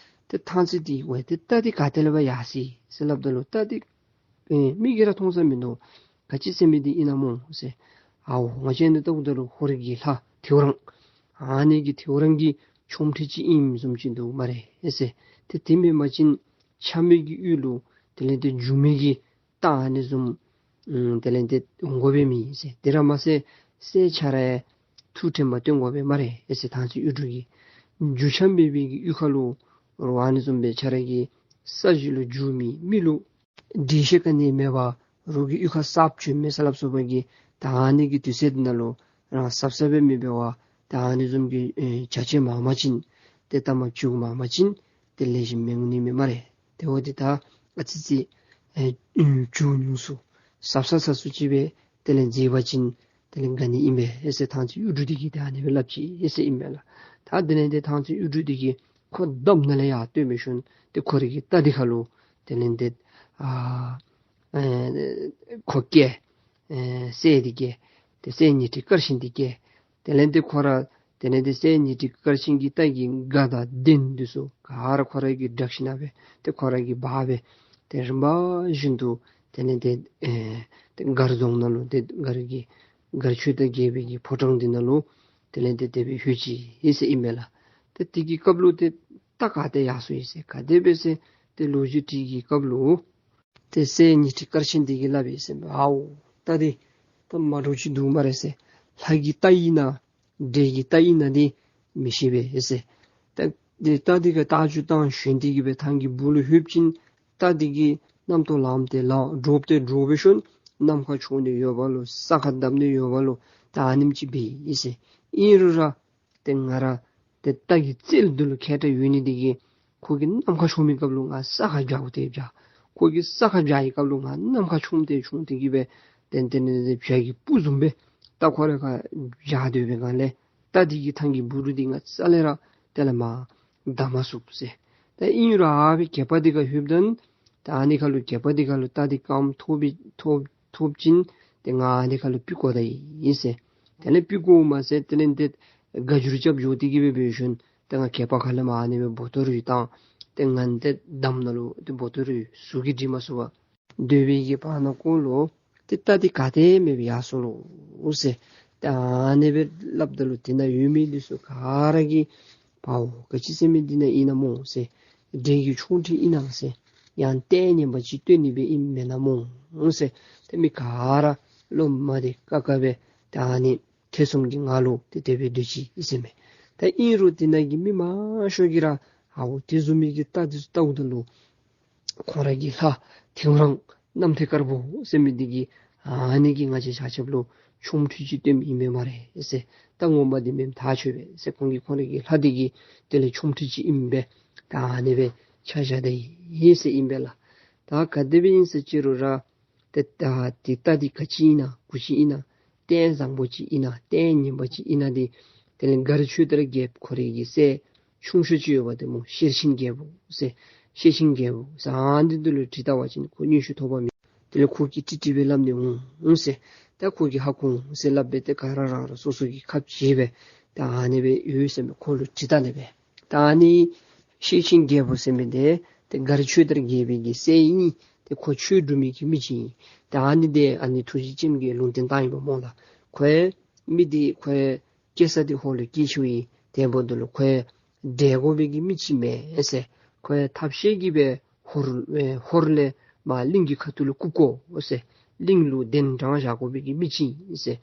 ཏེ་ཐང་རྩེ་འདི་ཝའི་ཏེ་རྟ་འདི་ག་ཏེ་ལས་ཕར་ཡར་སོ་ཡི་ཟེར་སླབ་ད་ལུ་རྟ་འདི་ཨེ་མིག་གིས་ར་མཐོང་ས་མིན་འདུག། ག་ཅི་ཟེར་མི་འདི་ཨིན་ན་སྨོ་ཟེར། ཨའོ་ང་བཅས་ནི་ལྟཝ་ད་ལུ་ཧོར་གྱི་ལྷ་ཐེའུ་རང་ཨ་ནི་གི་ཐེའུ་རང་གི་ཆོ་འཕྲུལ་ཅིག་ཨིནམ་བཟུམ་ཅིག་འདུག་སྨ་རེ་ཟེར། ཏེ་དེ་མེན་པ་ཅིན་ཆ་མེད་ཀྱི་ཡུལ་ལུ་དེ་ལས་ཏེ་འཇུ་མི་གི་རྟ་ཨ་ནི་བཟུམ་ཨམ་དེ་ལས་ཏེ་འོང་དགོ་པའི་མི་ཟེར། དེ་ར་མ་ཚད་སྲས་ཁྱོད་ར་ཡང་ཐུགས་དྲན་པ་བསྟེན་དགོ་པས་སྨ་རེ་ཟེར། ཐང་རྩེ་གཡུ་འབྲུག་གིས་འཇུ་ཆ་མེད་པའི་གི་གཡུས་ཁ་ལུ་རོགས་ཨ་ནི་བཟུམ་སྦེ་ཁྱོད་ར་གི་ས་གཞི་ལུ་འཇུ་མི་མི་ལུ་འགྲེལ་བཤད་ག་ནི་མེད་པར་རོགས་ཀྱི་གཡུས་ཁར་གསརཔ་བྱོན་མི་ཟེར་སླབ་སོ་བ་གི་ད་ཨ་ནི་གི་དུས་ཚོད་འདི་ནང་ལུ་རང་གཟབ་གཟབ་སྦེ་མི་འབད་བར་ད་ཨ་ནི་བཟུམ་གྱི་ཨེ་བྱ་བྱེད་མངམ་ཅིན་ཏེ་ལྟ་མ་བཅུག་མངམ་ཅིན་ཏེ་ལེགས་ཤོམ་མི་འོང་ནི་མས་སྨ་རེ། ཏེ་འོ་འདི་ད་ཨ་ཙི་ཙི་ཨེ་ཨེ་བཅུག་ནུས་སུ་གཟབ་གཟབ་ས་སུ་ཅིག་སྦེ་དེ་ལས་མཛད་པ་ཅིན་དེ་ལས་དགའ་ནི་ཨིན་པས་ཨེ་ཟེར་ཐང་རྩེ་གཡུ་འབྲུག་འདི་གིས་ད་ཨ་ནི་སྦེ་སླབ་ཅི་ཨེ་ཟེར་ཨིན་པས་ལགས། ད་དེ་ལས་ཏེ་ཐང་རྩེ་གཡུ་འབྲུག་འདི་གིས་ཁོ་འདམ་ནང་ལས་ཡར་བཏོན་འབད་ཞིནམ་ཏེ་ཁོ་རའི་གི་རྟ་འདི་ཁ་ལུ་དེ་ལས་ཏེ་ཨ་ཨེ་ཁོ་བཀལ། ཨེ་སྲས་འདི་བཀལ། ཏེ་སྲས་ཉི་ཁྲི་དཀར་ཆེན་འདི་བཀལ། དེ་ལས་ཏེ་ཁོ་ར་དེ་ལས་ཏེ་སྲས་ཉི་ཁྲི་དཀར་ཆེན་གྱི་རྟ་གི་སྒ་དང་གདན་འདི་ཚུ་ག་ར་ཁོ་ར་གིས་བསྒྲགས་ཞིནམ་སྦེ་ཏེ་ཁོ་ར་གིས་འབག་སྦེ་ཏེ་རིམ་པ་བཞིན་དུ་དེ་ལས་ཏེ་ཨེ་ཏེ་མགར་རྫོང་ནང་ལུ་ཏེ་མགར་གྱི་མགར་ཆོས་དང་རྒྱལ་པོའི་གི་ཕོ་བྲང་འདི་ནང་ལུ་དེ་ལས་ཏེ་དེ་སྦེ་ལྷོད་ཅི་ཨེ་ཟེར་ཨིན་པས་ལགས། ཏེ་དེ་གི་སྐབས་ལུ་ཏེ་རྟ་ག་ཏེ་ཡར་སོ་ཡི་ཟེར་ག་དེ་སྦེ་ཟེར་ཏེ་ལོ་རྒྱུས་དྲི་གི་སྐབས་ལུ་ཏེ་སྲས་ཉི་ཁྲི་དཀར་ཆེན་འདི་གིས་སླབ་ཡི་ཟེར་མས། ཨའོ་རྟ་འདི་ད་མ་འདྲཝ་ཅིག་འདུག་སྨ་རེ་ཟེར། ལྷ་གི་རྟ་ཨིན་ན་འདྲེ་གི་རྟ་ཨིན་ན་འདི་མི་ཤེས་པས་ཟེར། ད་འདི་རྟ་འདི་གིས་རྟ་རྒྱུག་བཏང་ཞོན་ཏེ་གིས་སྦེ་ཐང་གི་སྦུག་ལུ་ལྷོདཔ་ཅིན་རྟ་འདི་གིས་རྣམ་རྟོག་ལངམ་ཏེ་ལངམ་འདྲོག་སྟེ་འདྲོག་སྦེ་ཞིནམ་ནམ་མཁའ་མཆོང་སྟེ་ཡོདཔ་ལོ་ས་ཁར་བརྡབ་ནི་ཡོདཔ་ལོ་ད་ཨ་ནེམ་ཅིག་འབད་ཡི་ཟེར། ཨིན་རུང་ར་ཏེ་ང་ར་ཏེ་རྟ་གི་རྩལ་འདི་ལུ་མཁས་དྲགས་ཡོད་ནི་འདི་གིས་ཁོ་གིས་ནམ་མཁའ་མཆོང་མི་སྐབས་ལུ་ང་ས་ཁར་བརྒྱབ་སྟེ་བརྒྱབ། ཁོ་གིས་ས་ཁར་བརྒྱབ་པའི་སྐབས་ལུ་ང་ནམ་མཁའ་མཆོང་སྟེ་མཆོང་སྟེ་གིས་སྦེ་ཏན་ཏན་ཏན་བྱ་གི་སྤུ་བཟུམ་སྦེ་རྟ་ཁོ་ར་ཁར་བརྒྱབ་སྡོད་པའི་སྒང་ལས་རྟ་འདི་གིས་ཐང་གི་སྦུག་ལུ་འདི་ང་རྩ་ལས་ར་དེ་ལས་མར་བརྡབ་མ་ཚུགས་ཟེར། ད་ཨིན་རུང་ཨ་ཕི་གད་པ་འདི་ཁར་ལྷོདཔ་ད་ད་ཨ་ནི་ཁ་ལུ་གད་པ་འདི་ཁ་ལུ་རྟ་འདི་རྐངམ་ཐོབ་པའི་ཐོབ་ཐོབ་ཅིན་ཏེ་ང་ཨ་ནི་ཁ་ལུ་ཕུད་དགོ་ད་ཡི་ཟེར། དེ་ལས་ཕུད་དགོ་མ་ཟེར་དེ་ལས་ཏེ་ སྒ་འགྱུར་རྐྱབ་འགྱོ་སྟེ་གི་སྦེ་འབད་ཞིནམ་ཏེ་ང་གྱལ་པ་ཁ་ལས་མར་ཨ་ནི་སྦེ་འབོ་ཏོ་རུ་བཏང་། ཏེ་ང་ཏེ་འདམ་ནང་ལུ་ཏེ་འབོ་ཏོ་རུ་ཟུག་གིས་འདྲིལ་མ་ཚུགས་པར་སྡོད་པའི་གི་བར་ན་ཀོ་ལུ་ཏེ་རྟ་འདི་ག་ཏེ་མེད་པར་ཡར་སོང་ལོ་ཟེར། ཏེ་ཨ་ནི་སྦེ་སླབ་ད་ལུ་དེ་ནང་ཡོད་མི་འདི་ཚུ་ག་ར་གིས་པའོ་ག་ཅི་ཟེར་མི་འདི་ནང་ཨིན་ན་སྨོ་ཟེར། འདྲེ་གི་ཆོ་འཕྲུལ་ཨིན་ན་ཟེར། ཡང་ལྟས་ངན་པ་ཅིག་སྟོན་ནི་སྦེ་ཨིན་མེན་ན་སྨོ་ཟེར། ཏེ་མི་ག་ར་བློ་མ་བདེ་ཁ་ཁ་སྦེ་ཏེ་ཨ་ནི་ཐེ་ཚོམ་གྱི་ངང་ལུ་ཏེ་དེ་སྦེ་སྡོད་ཅི་ཟེར་མས། ད་ཨིན་རུང་དེ་ནང་གི་མི་མང་ཤོས་ཀྱིས་ར་ཨའོ་དེ་བཟུམ་མའི་གི་རྟ་འདི་ཚུ་བལྟཝ་ད་ལུ་ཁོང་ར་གི་ལྷ་ཐེའུ་རང་གནམ་ཐེ་དཀར་པོ་ཟེར་མི་འདི་གིས་ཨ་ནི་གིས་ང་བཅས་ཆ་ཁྱབ་ལུ་ཆོ་འཕྲུལ་ཅིག་སྟོནམ་ཨིན་མས་སྨ་རེ་ཟེར། ད་ངོ་མ་འདི་མེནམ་ཐག་ཆོད་པས་ཟེར། ཁོང་གིས་ཁོང་ར་གི་ལྷ་འདི་གིས་དེ་ལས་ཆོ་འཕྲུལ་ཅིག་ཨིནམ་སྦེ་ད་ཨ་ནི་སྦེ་ཆ་བཞག་ད་ཡི་ཟེར་ཨིན་པས་ལགས། ད་ག་དེ་སྦེ་ཨིན་ཟེར་ཅི་རུང་ར་ཏེ་ད་དེ་རྟ་འདི་ག་ཅི་ཨིན་ན་གུ་ཅི་ཨིན་ན་ལྟས་བཟང་པོ་ཅིག་ཨིན་ན་ལྟས་ངན་པ་ཅིག་ཨིན་ན་འདི་དེ་ལས་མགར་ཆོས་དར་རྒྱལཔོ་ཁོ་རའི་གི་སྲས་ཆུང་ཤོས་ཅིག་ཡོདཔ་འདི་སྨོ། ཤེར་ཕྱིན་རྒྱལ་པོ་ཟེར། ཤེར་ཕྱིན་རྒྱལ་པོ་ཟེར་ཨ་ནི་འདི་ལུ་དྲི་བལྟ་བ་ཅིན་ཁོ་མངོན་ཤེས་ཐོབ་པ་མེད། དེ་ལས་ཁོ་གིས་ཀྲིག་ཀྲི་སྦེ་སླབ་ནི་འོང་ཟེར། ད་ཁོ་གིས་ཧ་གོ་འོང་ཟེར་སླབ་སྦེ་ཏེ་ག་ར་རང་རང་སོ་སོ་གི་ཁ་བྱེ་སྦེ་ད་ཨ་ནི་སྦེ་ཡོད་ཟེར་མས། ཁོ་ལུ་དྲི་བལྟ་ནི་སྦེ། ད་ཨ་ནི་ཤེར་ཕྱིན་རྒྱལ་པོ་ཟེར་མི་འདི་ཏེ་མགར་ཆོས་དར་རྒྱལ་པོའི་གི་སྲས་ཨིན། ཏེ་ཁོ་ཆོས་སྒྲུབ་མི་གི་མི་ཅིག་ཨིན། ད་ཨ་ནི་འདི་ཨ་ནི་ཐུགས་རྗེ་ཅནམ་གྱིས་ལུང་བསྟན་བཏང་ཡི་པ་སྨོ་ལགས། ཁོ་མི་འདི་ཁོ་སྐྱེ་ས་འདི་ཧོར་ལུ་སྐྱེས་ཅི་ཨིན། དེ་འབདཝ་ད་ལུ་ཁོ་འདྲེ་དགོ་པའི་གི་མི་ཅིག་མེན་ཟེར། ཁོ་ཐབས་ཤེས་ཀྱིས་སྦེ་ཧོར་ཨེ་ཧོར་ལས་མར་གླིང་གི་ཁ་ཐུག་ལུ་བཀུག་དགོ་ཟེར། གླིང་ལུ་གདན་དྲངས་བཞག་དགོ་པའི་གི་མི་ཅིག་ཨིན་ཟེར།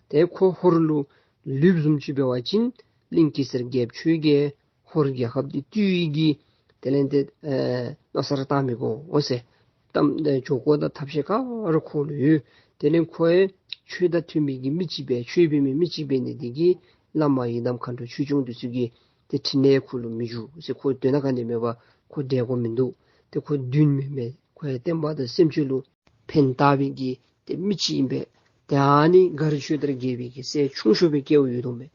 ཏེ་ཁོ་ཧོར་ལུ་ལུསཔ་བཟུམ་ཅིག་འབད་བ་ཅིན་གླིང་གེ་སར་རྒྱལཔོ་ཁྱོད་ཀྱིས་ཧོར་རྒྱལ་ཁབ་འདི་བཏུལ་ནི་གི་དེ་ལས་ཏེ་ཨེ་མནོ་བསམ་ར་བཏང་མི་དགོ་འོང་ཟེར། གཏམ་ཨེ་འགྱོ་དགོ་ད་ཐབས་ཤེས་ག་ར་ཁོ་ལུ་ཡོད། དེ་ལས་ཁོ་ཡང་ཆོས་དང་མཐུན་མི་གི་མི་ཅིག་སྦེ་ཆོས་འབད་མི་མི་ཅིག་འབད་ནི་འདི་གིས་བླ་མ་ཡི་དམ་མཁའ་འགྲོ་ཆོས་སྐྱོང་འདི་ཚུ་གི་ཏེ་ཕྲིན་ལས་ཁོ་ལུ་མི་འཇུག་ཟེར། ཁོ་དོན་དག་ག་ནི་མེད་པར་ཁོ་འདྲེ་དགོ་མིན་འདུག། ཏེ་ཁོ་གདོན་མེན་མས། ཁོ་ཡང་བསྟན་པ་དང་སེམས་ཅན་ལུ་ཕན་བཏགས་པའི་གི་ཏེ་མི་ཅིག་ཨིན་པས། ཏེ་ཨ་ནི་མགར་ཆོས་དར་རྒྱལ་པོའི་གི་སྲས་ཆུང་ཤོས་སྦེ་སྐྱེས་ཡོད་དོ་མས།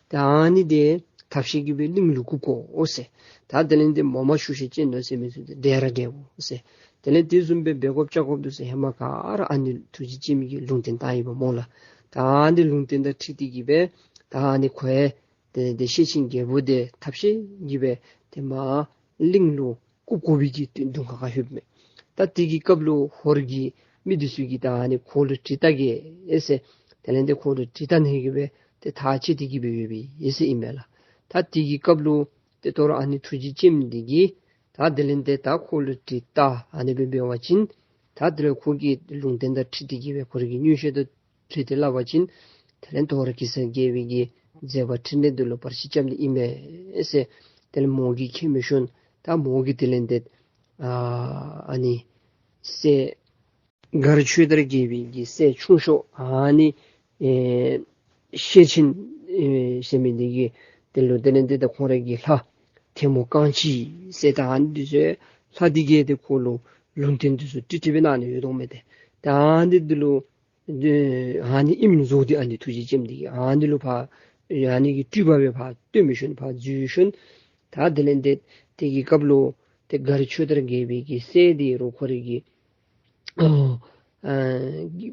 ཏེ་ཨ་ནི་འདི་ཐབས་ཤེས་ཀྱིས་སྦེ་གླིང་ལུ་བཀུག་དགོ་འོང་ཟེར། ད་དེ་ལས་ཏེ་མོ་མ་ཤུགས་ཤེད་ཅན་ནོ་ཟེར་མི་ཚུ་འདི་འདྲེ་ར་འདྲེ་འོང་ཟེར། དེ་ལས་དེ་བཟུམ་སྦེ་འབད་དགོཔ་བྱ་དགོཔ་འདུག་ཟེར་ཧེ་མ་ག་ར་ཨ་ནི་ཐུགས་རྗེ་ཅནམ་གྱིས་ལུང་བསྟན་བཏང་ཡི་པ་སྨོ་ལགས། ད་ཨ་ནི་ལུང་བསྟན་དང་འཁྲིལ་ཏེ་གི་སྦེ་ད་ཨ་ནི་ཁོ་ཡང་དེ་ལས་ཏེ་ཤེར་ཕྱིན་རྒྱལ་པོ་འདི་ཐབས་ཤེས་ཀྱིས་སྦེ་ཏེ་མར་གླིང་ལུ་བཀུག་དགོ་པའི་གི་དུས་དུས་ཁ་ཁ་ལྷོདཔ་མས། ད་དེ་གི་སྐབས་ལུ་ཧོར་གྱི་མི་འདི་ཚུ་གིས་ད་ཨ་ནི་ཁོ་ལུ་དྲི་བལྟ་གེ་ཟེར། དེ་ལས་ཏེ་ཁོ་ལུ་དྲི་བལྟ་ནི་གི་སྦེ་ཏེ་ཐག་བཅད་དེ་གི་སྦེ་ཡོད་པའི་ཨིན་ཟེར་ཨིན་མས་ལགས། ད་དེ་གི་སྐབས་ལུ་ཏེ་དོ་རུང་ཨ་ནི་ཐུགས་རྗེ་ཅནམ་འདི་གིས་ད་དེ་ལས་ཏེ་ད་ཁོ་ལུ་དྲི་བལྟ་ཨ་ནི་སྦེ་འབད་བ་ཅིན་ད་དེ་ལས་ཁོ་གི་ལུང་བསྟན་དང་འཁྲིལ་ཏེ་གི་སྦེ་ཁོ་ར་གི་མངོན་ཤེས་དང་འཁྲིལ་ཏེ་སླབ་པ་ཅིན་དེ་ལས་དོ་རུང་གེ་སར་རྒྱལ་པོའི་གི་མཛད་པ་ཕྲིན་ལས་འདི་ལུ་བར་ཆད་རྐྱབ་ནི་ཨིན་མས་ཟེར། དེ་ལས་མོ་གིས་མཁྱེན་མི་ཤོང་། ད་མོ་གིས་དེ་ལས་ཏེ་ཨ་ཨ་ནི་སྲས་མགར་ཆོས་དར་རྒྱལ་པོའི་གི་སྲས་ཆུང་ཤོས་ཨ་ནི་ཨེ་ཤེར་ཕྱིན་ཨེ་ཟེར་མི་འདི་གི་དེ་ལུ་དེ་ལས་ཏེ་ད་ཁོང་ར་གི་ལྷ་ཐལ་མོ་རྐང་གཅིག་ཟེར་ད་ཨ་ནི་འདི་ཚུ་ལྷ་འདི་གིས་ཏེ་ཁོ་ལུ་ལུང་བསྟན་འདི་ཚུ་ཀྲིག་ཀྲི་སྦེ་གནང་ནི་ཡོད་དོ་མས་ཏེ། ད་ཨ་ནི་འདི་ལུ་ཨ་ནི་ཨིནམ་བཟོ་སྟེ་ཨ་ནི་ཐུགས་རྗེ་ཅནམ་འདི་གིས་ཨ་ནི་ལུ་ཕར་ཨ་ནི་གི་སྤྲུལ་པ་སྦེ་ཕར་སྟོན་མི་ཤོང་ཕར་འཛུལ་ཤོང་། ད་དེ་ལས་ཏེ་དེ་གི་སྐབས་ལུ་ཏེ་མགར་ཆོས་དར་རྒྱལ་པོའི་གི་སྲས་འདི་རུང་ཁོ་རའི་གི་ཨོ་ཨ་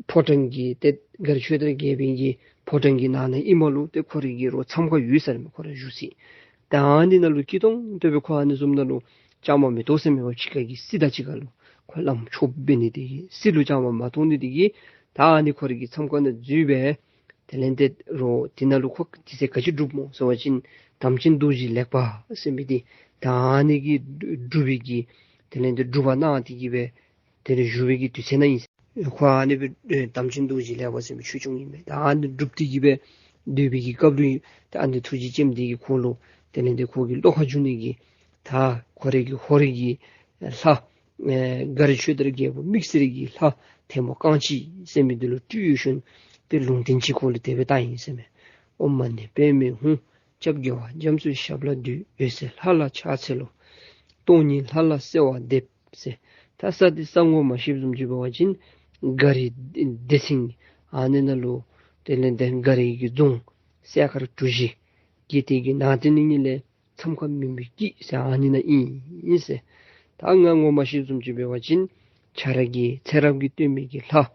ཕོ་བྲང་གི་ཏེ་མགར་ཆོས་དར་རྒྱལ་པོའི་གི་ཕོ་བྲང་གི་ནང་ན་ཨིནམ་ལུ་ཏེ་ཁོ་རའི་གི་རོགས་མཚམས་ཁར་ཡོད་ས་ར་མས། ཁོ་ར་བཞུགས་ས་ད་ཨ་ནི་ནང་ལུ་སྐྱིད་ཏོང་ཏོ་སྦེ་ཁོ་ཨ་ནི་བཟུམ་ནང་ལུ་བཅའ་མར་མི་གཏོགས་ས་མེད་པར་ཕྱི་ཁ་གི་སྲིད་དང་གཅིག་ཁར་ལུ་ཁོ་ལམ་ཆོསཔ་འབད་ནི་དེ་གིས་སྲིད་ལུ་བཅའ་མར་མ་གཏོགས་ནི་དེ་གིས་ད་ཨ་ནི་ཁོ་རའི་གི་མཚམས་ཁང་ནང་འཛུལ་སྦེ་དེ་ལས་ཏེ་རོགས་དེ་ནང་ལུ་ཁོ་དུས་ཚོད་ག་ཅི་སྒྲུབ་སྨོ་ཟེར་བ་ཅིན་དམ་ཅན་རྡོ་རྗེ་ལེགས་པ་ཟེར་མི་འདི་ད་ཨ་ནི་གི་སྒྲུབ་པའི་གི་དེ་ལས་ཏེ་སྒྲུབ་པ་གནང་སྟེ་གི་སྦེ་དེ་ལས་བཞུགས་པའི་གི་དུས་ཚོད་ནང་ཨིན། ཁོ་ཨ་ནི་སྦེ་ཨེ་དམ་ཅན་རྡོ་རྗེ་ལེགས་པ་ཟེར་མི་ཆོས་སྐྱོང་ཨིན་མས། ད་ཨ་ནི་སྒྲུབ་སྟེ་གི་སྦེ་སྡོད་པའི་གི་སྐབས་ལུ་ད་ཨ་ནི་ཐུགས་རྗེ་ཅནམ་འདི་གིས་ཁོ་ལུ་དེ་ལས་ཏེ་ཁོ་གི་བློ་ཁ་འཇུ་ནི་གི་ད་ཁོ་རའི་གི་ཧོར་རའི་གི་ལྷ་ཨེ་མགར་ཆོས་དར་རྒྱལ་པོ་དམིགས་བསལ་གྱི་ལྷ་ཐལ་མོ་རྐང་གཅིག་ཟེར་མི་འདི་ལུ་སྤྲུལ་ཡོད་ཤོང་། ཏེ་ལུང་བསྟན་ཅིག་ཁོ་ལུ་དེ་སྦེ་བཏང་ཡི་ཟེར་མས། ཨོཾ་མ་ཎི་པདྨེ་ཧཱུྃ། སྐྱབས་རྒྱལ་བ་རྒྱ་མཚོའི་ཞབས་ལ་འདུད། འོད་གསལ་ལྷ་ལ་ཕྱག་འཚལ་ལོ། སྟོང་ཉིད་ལྷ་ལ་གསོལ་བ་འདེབས་ཟེར། ད་ས་འདི་ས་ངོ་མ་ཤེསཔ་བཟུམ་ཅིག་འབད་བ་ཅིན་མགར་རི་སྡེ་ཚན་ཨ་ནི་ནང་ལུ་དེ་ལས་ཏེ་མགར་རི་གི་རྫོང་སྲས་མཁར་གྲུ་བཞི་གི་དེ་གི་ནང་དེ་ནི་ནི་ལས་མཚམས་ཁང་མུན་པའི་དཀྱིལ་ཟེར་ཨ་ནི་ནང་ཨིན་ཟེར། ད་ང་ངོ་མ་ཤེསཔ་བཟུམ་ཅིག་འབད་བ་ཅིན་ཁྱོད་ར་གི་ཚེ་རབས་ཀྱི་སྟོན་པའི་གི་ལྷ།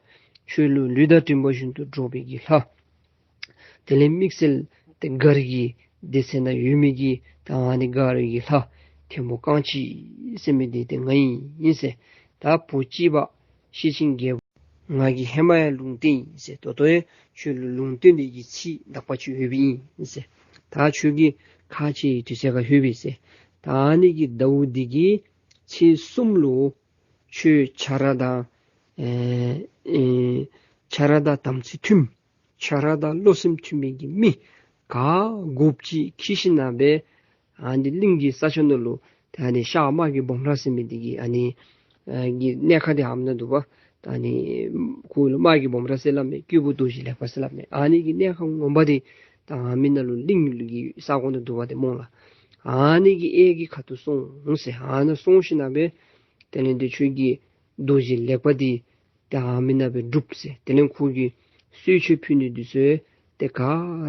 ཁྱོད་ལུ་ལུས་དང་མགྲིན་པ་བཞིན་དུ་འགྲོགས་པའི་གི་ལྷ། དེ་ལས་དམིགས་བསལ་ མགར་གྱི་སྡེ་ཚན་ནང་ཡོད་མི་གི་ད་ཨ་ནི་མགར་གྱི་ལྷ་ཐེམ་པོ་རྐང་གཅིག་ཟེར་མི་འདི་ཏེ་ང་ཨིན་ཟེར། ད་བོད་སྤྱི་པ་ཤེར་ཕྱིན་རྒྱལ་པོ་ང་གིས་ཧེ་མ་ཡང་ལུང་བསྟན་ཡི་ཟེར། ད་ལྟོ་ཡང་ཁྱོད་ལུ་ལུང་བསྟན་འདི་གི་ཚིག་དག་པ་ཅིག་ཡོདཔ་ཨིན་ཟེར། ད་ཁྱོད་ཀྱིས་ཁ་ཕྱེ་དུས་ཚོད་ཁར་ལྷོད་པས་ཟེར། ད་ཨ་ནི་གི་ཟླཝ་འདི་གི་ཚེས་གསུམ་ལུ་ཁྱོད་ཁྱོད་ར་དང་ཨེ་ཨེ་ཁྱོད་ར་དང་དམ་ཚིག་མཐུན་ཁྱོད་ར་དང་བློ་སེམས་མཐུན་མི་གི་མི་ག་དགོཔ་ཅིག་འཁྱིད་ཞིནམ་ལས་ཨ་ནི་གླིང་གི་ས་ཆ་ནང་ལུ་ད་ཨ་ནི་ཤར་དམག་གི་སྦོམ་ར་ཟེར་མི་འདི་གི་ཨ་ནི་ཨ་གི་གནས་ཁང་འདི་ཧེ་མ་ནང་འདུག་པ། ད་ཨ་ནི་ཁོ་ལུ་དམག་གི་སྦོམ་ར་ཟེར་སླབ་མས། སྐྱེས་བུ་རྡོ་རྗེ་ལེགས་པ་ཟེར་སླབ་མས། ཨ་ནི་གི་གནས་ཁང་ངོ་མ་འདི་ད་ཨ་མི་ནང་ལུ་གླིང་གི་ས་གོ་ནང་འདུག་པ་ཏེ་སྨོ་ལགས། ཨ་ནི་གི་གཡས་ཀྱི་ཁ་ཐུག་སོང་ཟེར། ཨ་ནཱ་སོང་ཞིནམ་ལས་དེ་ལས་ཏེ་ཁྱོད་ཀྱི་རྡོ་རྗེ་ལེགས་པ་འདི་ཏེ་ཨ་མི་ནང་སྦེ་སྒྲུབ་ཟེར། དེ་ལས་ཁོ་གི་གསོལ་མཆོད་ཕུལ་ནི་འདི་ཚུ་ཏེ་ག་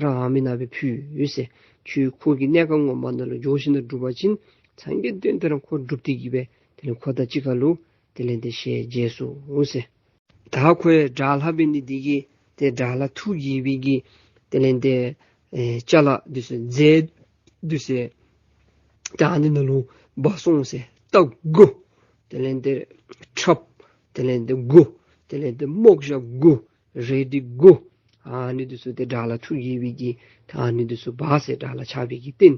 ར་ཨ་མི་ནང་སྦེ་ཕུལ་ཟེར། ཁྱོད་ཁོ་གི་གནས་ཁང་ངོ་མ་ནང་ལུ་འགྱོ་ཞིནམ་ལས་སྒྲུབ་པ་ཅིན་སངས་རྒྱས་བསྟན་དེ་ར་ཁོ་སྒྲུབ་སྟེ་གི་སྦེ་དེ་ལས་ཁོ་དང་གཅིག་ཁར་ལུ་དེ་ལས་ཏེ་ཞལ་མཇལ་ཚུགས་ཟེར། ད་ཁོ་ཡང་དགྲ་ལྷ་འབད་ནི་འདི་གིས་ཏེ་དགྲ་ལྷ་ཐུགས་དགྱེས་པའི་གི་དེ་ལས་ཏེ་ཨེ་ཅ་ལ་འདི་ཚུ་རྫས་འདི་ཚུ་ད་ཨ་ནི་ནང་ལུ་སྦ་སོང་ཟེར། རྟ་དགུ། དེ་ལས་ཏེ་ཁྲབ། དེ་ལས་ཏེ་དགུ། དེ་ལས་ཏེ་རྨོག་ཞྭ་དགུ། རལ་གྲི་དགུ། ཨ་ནི་འདི་ཚུ་ཏེ་དགྲ་ལྷ་ཐུགས་དགྱེས་པའི་གི་ད་ཨ་ནི་འདི་ཚུ་སྦ་ཟེར། དགྲ་ལྷ་ཆགས་པའི་གི་རྟེན།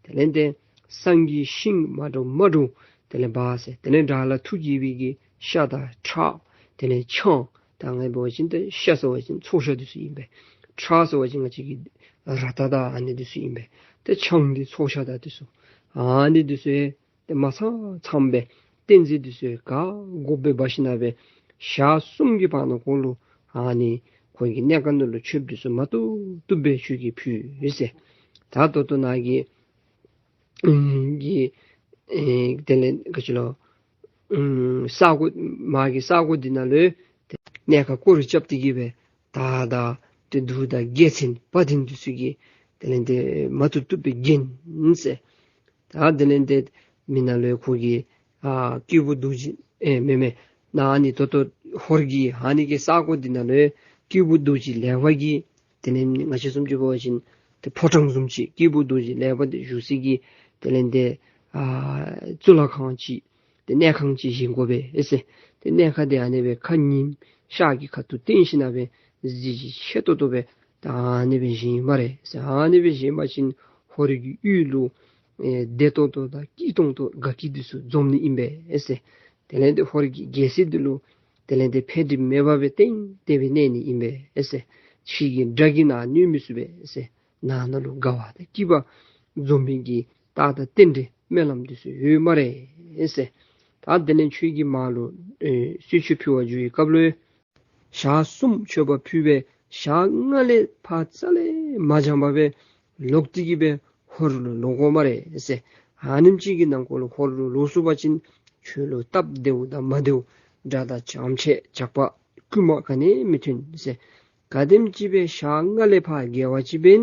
དེ་ལས་ཏེ་བསང་གི་ཤིང་མ་འདྲཝ་མ་འདྲཝ་དེ་ལས་སྦ་ཟེར། དེ་ལས་དགྲ་ལྷ་ཐུགས་དགྱེས་པའི་གི་ཤ་དང་ཁྲག། དེ་ལས་ཆང་། ད་ང་འབད་བ་ཅིན་ཏེ་ཤ་ཟེར་བ་ཅིན་ཚོགས་ཤ་འདི་ཚུ་ཨིན་པས། ཁྲག་ཟེར་བ་ཅིན་ང་བཅས་ཀྱི་རཀྟ་དང་ཨ་ནི་འདི་ཚུ་ཨིན་པས། ཏེ་ཆང་འདི་ཚོགས་ཤ་དང་འདི་ཚུ་ཨ་ནི་འདི་ཚུ་ཡང་ཏེ་མ་ཚང་ཚངམ་སྦེ་རྟེན་རྫས་འདི་ཚུ་ག་དགོཔ་སྦེ་འབག་ཞིནམ་ལས་ཞག་གསུམ་གྱི་བར་ན་ཁོ་ལུ་ཨ་ནི་ཁོ་གི་གནས་ཁང་ནང་ལུ་མཆོདཔ་འདི་ཚུ་མ་བཏུབ་བཏུབ་སྦེ་ཁྱོད་ཀྱིས་ཕུལ་ཟེར། ད་ད་ལྟོ་ནཱ་གི་ཨེ་གི་ཨེ་དེ་ལས་ག་ཅི་ལོ། ཨུམ་ས་གོ་མ་གི་ས་གོ་འདི་ནང་ལུ་གནས་ཁང་བསྐོར་ར་རྐྱབ་སྟེ་གི་སྦེ་ད་ད་ཏེ་གདུགས་དང་རྒྱལ་མཚན་དཔའ་གདེང་འདི་ཚུ་གིས་དེ་ལས་ཏེ་མ་བཏུབ་བཏུབ་སྦེ་བརྒྱན་ཟེར། ད་དེ་ལས་ཏེ་མི་ནང་ལུ་ཁོ་གི་ཨ་སྐྱེས་བུ་རྡོ་རྗེ་ཨེ་མེན་མེན་ནཱ་ཨ་ནི་ད་ལྟོ་ཧོར་གྱི་ཨ་ནི་གི་ས་གོ་འདི་ནང་ལུ་སྐྱེས་བུ་རྡོ་རྗེ་ལེགས་པ་གིས་དེ་ལས་ང་བཅས་བཟུམ་ཅིག་འབད་བ་ཅིན་ཏེ་ཕོ་བྲང་བཟུམ་ཅིག་སྐྱེས་བུ་རྡོ་རྗེ་ལེགས་པ་འདི་བཞུགས་སའི་གི་དེ་ལས་ཏེ་ཨ་གཙུག་ལག་ཁང་ཅིག་ཏེ་གནས་ཁང་ཅིག་བཞེངས་དགོ་པས་ཟེར། ཏེ་གནས་ཁང་འདི་ཨ་ནི་སྦེ་ཁ་ཉིམ་ཤར་གྱི་ཁ་ཐུག་བསྟན་ཞིནམ་ལས་གཟི་བརྗིད་ཆེ་ཏོག་ཏོ་སྦེ་ད་ཨ་ནི་སྦེ་བཞེངས་ཡི་སྨ་རེ་ཟེར། ཨ་ནི་སྦེ་བཞེངས་པ་ཅིན་ཧོར་གྱི་ཡུལ་ལུ་ཨེ་བདེ་ཏོག་ཏོ་དང་སྐྱིད་ཏོང་ཏོ་དགའ་སྐྱིད་འདི་ཚུ་འཛོམས་ནི་ཨིན་པས་ཟེར། དེ་ལས་ཏེ་ཧོར་གྱི་རྒྱལ་སྲིད་འདི་ལུ་དེ་ལས་ཏེ་འཕེལ་འགྲིབ་མེད་པ་སྦེ་ཏན་ཏན་སྦེ་གནས་ནི་ཨིན་པས་ཟེར། ཕྱི་གི་དགྲ་གིས་ནཱ་གནོད་མི་ཚུགས་པས་ཟེར། ནང་ན་ལུ་དགའ་བ་དང་སྐྱིད་པ་འཛོམས་པའི་གི་རྟགས་དང་རྟེན་འབྲེལ་སྨོན་ལམ་འདི་ཚུ་ཡོད་སྨ་རེ་ཟེར། ད་དེ་ལས་ཁྱོད་ཀྱིས་མར་ལུ་ཨེ་གསོལ་མཆོད་ཕུལ་བར་འགྱོ་བའི་སྐབས་ལུ་ཞག་གསུམ་མཆོད་པ་ཕུལ་སྦེ་ཞག་ལྔ་ལས་ཕར་རྩ་ལས་མ་འགྱངས་པར་སྦེ་ལོག་སྟེ་གི་སྦེ་ཧོར་ལུ་ལོག་དགོ་སྨ་རེ་ཟེར། ཨ་ནེམ་ཅིག་གི་ནང་འཁོད་ལུ་ཧོར་ལུ་ལོག་སོང་པ་ཅིན་ཁྱོད་ལུ་སྟབས་བདེཝ་དང་མ་བདེཝ་དགྲ་དང་ཇག་ཆ་ཇག་པ་རྐུན་མ་ག་ནི་མི་ཐོན་ཟེར། ག་དེམ་ཅིག་སྦེ་ཞག་ལྔ་ལས་ཕར་བརྒལ་བ་ཅིན་འབདན་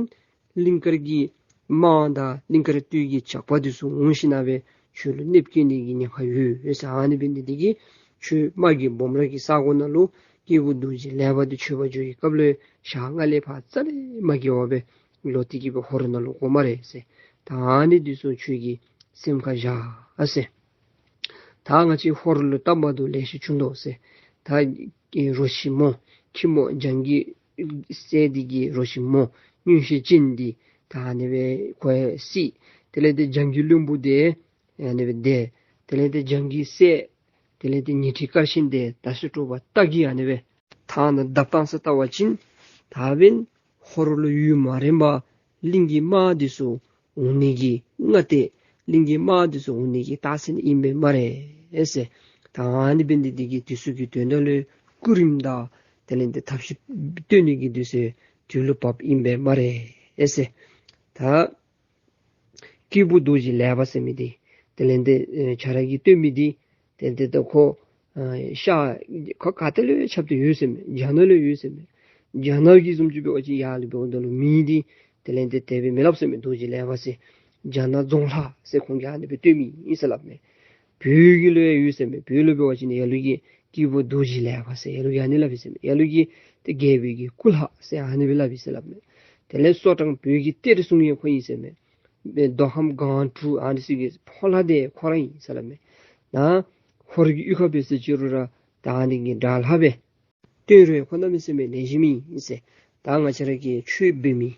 གླིང་དཀར་གྱི་དམག་དང་གླིང་དཀར་སྟོད་ཀྱི་ཇག་པ་འདི་ཚུ་འོང་ཞིནམ་ལས་ཁྱོད་ལུ་གནོདཔ་བཀལ་ནི་གི་ཉེན་ཁ་ཡོད་ཟེར། ཨ་ནི་འབད་ནི་འདི་གིས་ཁྱོད་དམག་གི་སྦོམ་ར་གི་ས་གོ་ནང་ལུ་སྐྱེས་བུ་རྡོ་རྗེ་ལེགས་པ་འདི་མཆོད་པར་འགྱོ་བའི་སྐབས་ལུ་ཞག་ལྔ་ལས་ཕར་རྩ་ལས་མ་བརྒལ་བར་སྦེ་ལོག་སྟེ་གི་སྦེ་ཧོར་ནང་ལུ་འགྱོ་སྨ་རེ་ཟེར། ད་ཨ་ནི་འདི་ཚུ་ཁྱོད་ཀྱིས་སེམས་ཁར་བཞག་ཨ་ཟེར། ད་ང་བཅས་ཧོར་ལུ་སྟབས་མ་བདེཝ་ལེ་ཤ་བྱུང་དོ་ཟེར། ད་ཨེ་རོ་ཞིམ་མོ་ཁྱི་མོ་བྱང་གི་སྲས་འདི་གི་རོ་ཞིམ་མོ་མངོན་ཤེས་ཅན་འདི་ད་ཨ་ནི་སྦེ་ཁོ་ཡང་སྲིད། དེ་ལས་ཏེ་བྱང་གི་བློན་པོ་འདི་ཨ་ནི་སྦེ་འདས། དེ་ལས་ཏེ་བྱང་གི་སྲས་དེ་ལས་ཏེ་ཉི་ཁྲི་དཀར་ཆེན་འདི་ད་སུ་དྲོ་པ་སྟག་གིས་ཨ་ནི་སྦེ་ཐང་ནང་བརྡབ་བཏང་ས་ལྟ་བ་ཅིན་ད་འབདན་ཧོར་ལུ་ཡུན་མ་རིངམ་གླིང་གི་དམག་འདི་ཚུ་འོང་ནི་གི་སྔ་ལྟས་གླིང་གི་དམག་འདི་ཚུ་འོང་ནི་གི་རྟགས་མཚན་ཨིན་པས་སྨ་རེ་ཟེར། ད་ཨ་ནི་འབད་ནི་འདི་གིས་འདི་ཚུ་གི་དོན་དག་ལུ་སྐུ་རིམ་དང་དེ་ལས་ཏེ་ཐབས་ཤེས་སྟོན་ནི་གི་འདི་ཚུ་དུས་ལུ་བབས་ཨིན་པས་སྨ་རེ་ཟེར། ད་སྐྱེས་བུ་རྡོ་རྗེ་ལེགས་པ་ཟེར་མི་འདི་དེ་ལས་ཏེ་ཨེ་ཁྱོད་ར་གིས་སྟོན་མི་འདི་དེ་ལས་ཏེ་ད་ཁོ་ཨ་ཤར་ཁོ་ག་ཏེ་ལུ་ཡང་ཁྱབ་སྟེ་ཡོད་ཟེར་མས། རྒྱ་ནག་ལུ་ཡོད་ཟེར་མས། རྒྱ་ནག་གི་བཟུམ་ཅིག་འབད་བ་ཅིན་ཡར་ལུ་འབདཝ་ད་ལུ་མིང་འདི་དེ་ལས་ཏེ་དེ་སྦེ་མི་སླབ་ཟེར་མས། རྡོ་རྗེ་ལེགས་པ་ཟེར་རྒྱ་ནག་རྫོང་ལྷ་ཟེར་ཁོང་གིས་ཨ་ནི་སྦེ་སྟོན་མི་ཨིན་ཟེར་སླབ་མས། བོད་ཀྱི་ལུ་ཡང་ཡོད་ཟེར་མས། བོད་ལུ་འབད་བ་ཅིན་ཡར་ལུ་གིས་སྐྱེས་བུ་རྡོ་རྗེ་ལེགས་པ་ཟེར་ཡར་ལུ་གིས་ཨ་ནི་སླབ་ཨིན་ཟེར་མས། ཡར་ལུ་གིས་ཏེ་རྒྱལ་པོའི་གི་སྐུ་ལྷ་ཟེར་ཨ་ནི་སྦེ་སླབ་ཨིན་ཟེར་སླབ་མས། དེ་ལས་སོ་བྲང་བོད་ཀྱི་གཏེར་སྲུང་ཡང་ཁོ་ཨིན་ཟེར་མས། མདོ་ཁམས་སྒང་དྲུག་ཨ་ནི་ཚུ་གི་ཕོ་ལྷ་དེ་ཁོ་ར་ཨིན་ཟེར་སླབ་མས། ནཱ་ཧོར་གྱི་གཡུས་ཁར་འབད་ཟེར་ཅི་རུང་ར་ད་ཨ་ནི་གི་དགྲ་ལྷ་སྦེ་སྟོན་རུང་ཁོ་གནམ་མེད་ས་མེད་ལེགས་ཤོམ་ཨིན་ཟེར། ད་ང་བཅས་ར་གི་ཆོས་འབད་མི་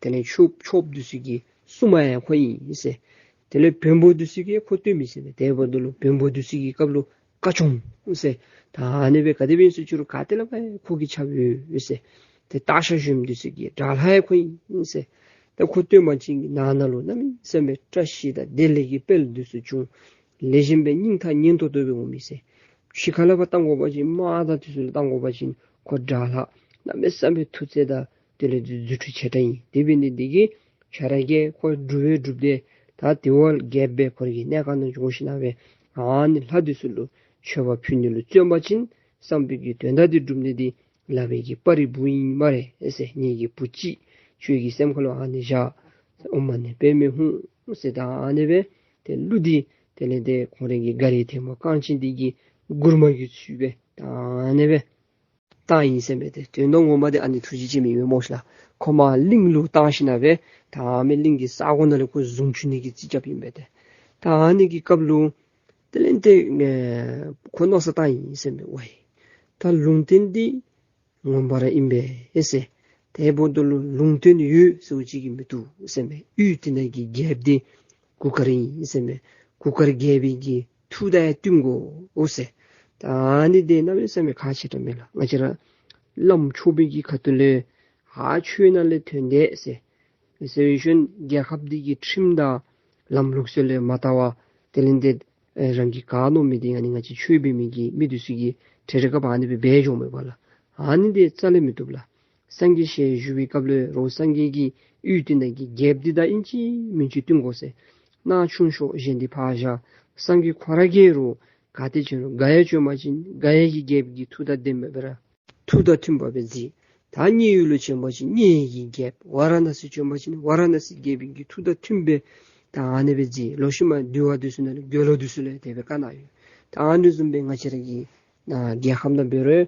དེ་ལས་ཆོསཔ་ཆོསཔ་འདི་ཚུ་གི་སྲུང་མ་ཡང་ཁོ་ཨིན་ཟེར། དེ་ལས་བོན་པོ་འདི་ཚུ་གིས་ཁོ་བསྟེན་མི་ཟེར་མས། དེ་འབདཝ་ད་ལུ་བོན་པོ་འདི་ཚུ་གི་སྐབས་ལུ་བཀའ་སྐྱོང་ཟེར། ད་ཨ་ནི་སྦེ་ག་དེ་སྦེ་ཨིན་ཟེར་ཅི་རུང་ག་ཏེ་ལས་ཕར་ཁོ་གི་ཆ་ཡོད་ཟེར། ཏེ་སྟག་ཤར་གཞོནམ་འདི་ཚུ་གི་དགྲ་ལྷ་ཡང་ཁོ་ཨིན་ཟེར། ད་ཁོ་བསྟེན་པ་ཅིན་ནང་ན་ལུ་གནམ་མེད་ས་མེད་བཀྲ་ཤིས་དང་བདེ་ལེགས་ཀྱི་དཔལ་འདི་ཚུ་འབྱུང་། ལེགས་ཤོམ་སྦེ་སྙིང་ཐག་ཉེན་ཏོག་ཏོ་སྦེ་འོང་མི་ཟེར། ཕྱི་ཁ་ལས་ཕར་བཏང་དགོ་པ་ཅིན་དམག་དང་འདི་ཚུ་ལུ་བཏང་དགོ་པ་ཅིན་ཁོ་དགྲ་ལྷ་གནམ་མེད་ས་མེད་མཐུ་རྩལ་དང་དེ་ལས་རྫུ་འཕྲུལ་ཆེ་དྲགས་ཨིན། དེ་འབད་ནི་འདི་གིས་ཁྱོད་ར་གིས་ཁོ་སྒྲུབ་པའི་སྒྲུབ་སྡེ་ད་དེ་བ་རྒྱལཔོ་སྦེ་ཁོ་ར་གི་གནས་ཁང་ནང་འགྱོ་ཞིན་ན་སྦེ་ཨ་ནི་ལྷ་འདི་ཚུ་ལུ་མཆོད་པ་ཕུལ་ནི་ལུ་བརྩོན་པ་ཅིན་བསམ་པའི་གི་དོན་དག་འདི་འགྲུབ་ནི་འདི་ལག་པའི་གི་པར་རིས་བུ་ཨིན་སྨ་རེ་ཟེར། ངེ་གི་བུ་ཅིག་ཁྱོད་ཀྱི་སེམས་ཁ་ལུ་ཨ་ནི་བཞག། ཨོཾ་མ་ཎི་པདྨེ་ཧཱུྃ་ཟེར་ད་ཨ་ནི་སྦེ་ཏེ་གླུ་འདི་དེ་ལས་ཏེ་ཁོང་རའི་གི་མགར་ཐལ་མོ་རྐང་ཆེན་འདི་གི་མགུར་མ་གི་ཚུལ་སྦེ་ད་ཨ་ནི་སྦེ་བཏང་ཡི་ཟེར་མས། ཏེ་དོན་དག་ངོ་མ་འདི་ཨ་ནི་ཐུགས་རྗེ་ཅན་མི་ཡོད་སྨོ་ཤ་ལགས། ཁོ་མར་གླིང་ལུ་བཏང་ཞིན་ན་སྦེ་ད་མི་གླིང་གི་ས་གོ་ནང་ལས་ཁོ་བཟུང་བཅུག་ནི་གི་རྩིས་རྐྱབ་ཨིན་པས། ཏེ་ད་ཨ་ནི་གི་སྐབས་ལུ་དེ་ལས་ཏེ་ཁོ་མནོ་བསམ་བཏང་ཡི་ཟེར་མས། ཝའི་ད་ལུང་བསྟན་འདི་ངོ་མ་ར་ཨིན་པས་ཟེར། དེ་འབདཝ་ད་ལུ་ལུང་བསྟན་ཡོད་ཟེར་བ་ཅིན་མི་བཏུབ་ཟེར་མས། ཡུལ་དེ་ནང་གི་རྒྱལཔོ་འདི་གུར་དཀར་ཨིན་ཟེར་མས། གུར་དཀར་རྒྱལ་པོའི་གི་ཐུགས་དང་ཡང་བསྟུན་དགོ་ཟེར། ད་ཨ་ནི་འདི་གནམ་མེད་ས་མེད་ཁག་ཆེ་དྲགས་མས་ལགས། ང་བཅས་ར་བླམ་ཆོསཔ་གི་ཁ་ཐུག་ལས་ཧ་ཆོས་ནང་ལས་ཐོན་དེས་ཟེར། ཟེར་ཞིན་རྒྱལ་ཁབ་འདི་གི་ཁྲིམས་དང་ལམ་ལུགས་སྲོལ་ལས་མ་དར་བར་དེ་ལས་ཏེ་ཨེ་རང་གིས་ག་མནོ་མི་འདི་ཨ་ནི་ང་བཅས་ཆོས་འབད་མི་གི་མི་འདི་ཚུ་གིས་ཏེ་རེ་རེ་སྐབས་ཨ་ནི་སྦེ་འབད་འགྱོཝ་མས་པ་ལགས། ཨ་ནི་འདི་རྩ་ལས་མི་བཏུབ་ལགས། སངས་རྒྱས་ཞལ་བཞུགས་པའི་སྐབས་ལུ་རོགས་སངས་རྒྱས་ཀྱིས་ཡུལ་དེ་ནང་གི་རྒྱལཔོ་འདི་དང་ཨིན་ཅི་མིན་ཅི་བསྟུན་དགོ་ཟེར། ནང་ཆུང་ཤོས་གཞན་འདི་ཕར་བཞག། སངས་རྒྱས་ཁོ་ར་གིས་རོགས་ག་ཏེ་བྱོན་རུང་ག་ཡང་བྱོན་པ་ཅིན་ག་ཡང་གི་རྒྱལཔོ་གི་ཐུགས་དང་ལྡནམ་སྦེ་ར་ཐུགས་དང་མཐུནམ་སྦེ་མཛད། ད་མཉན་ཡོད་ལུ་བྱོན་པ་ཅིན་མཉན་ཡོད་ཀྱི་རྒྱལཔོ། ཝཱ་ར་ཎ་སི་བྱོན་པ་ཅིན་ཝཱ་ར་ཎ་སི་རྒྱལ་པོའི་གི་ཐུགས་དང་མཐུནམ་སྦེ་ད་ཨ་ནི་སྦེ་མཛད། ལོག་ཤུལ་མ་འདུལ་བ་འདི་ཚུ་ནང་ལུ་དགེ་སློང་འདི་ཚུ་ལུ་དེ་སྦེ་བཀའ་གནང་ཡོད། ད་ཨ་ནི་བཟུམ་སྦེ་ང་བཅས་ར་གི་ནཱ་རྒྱལ་ཁབ་ནང་འབད་རུང་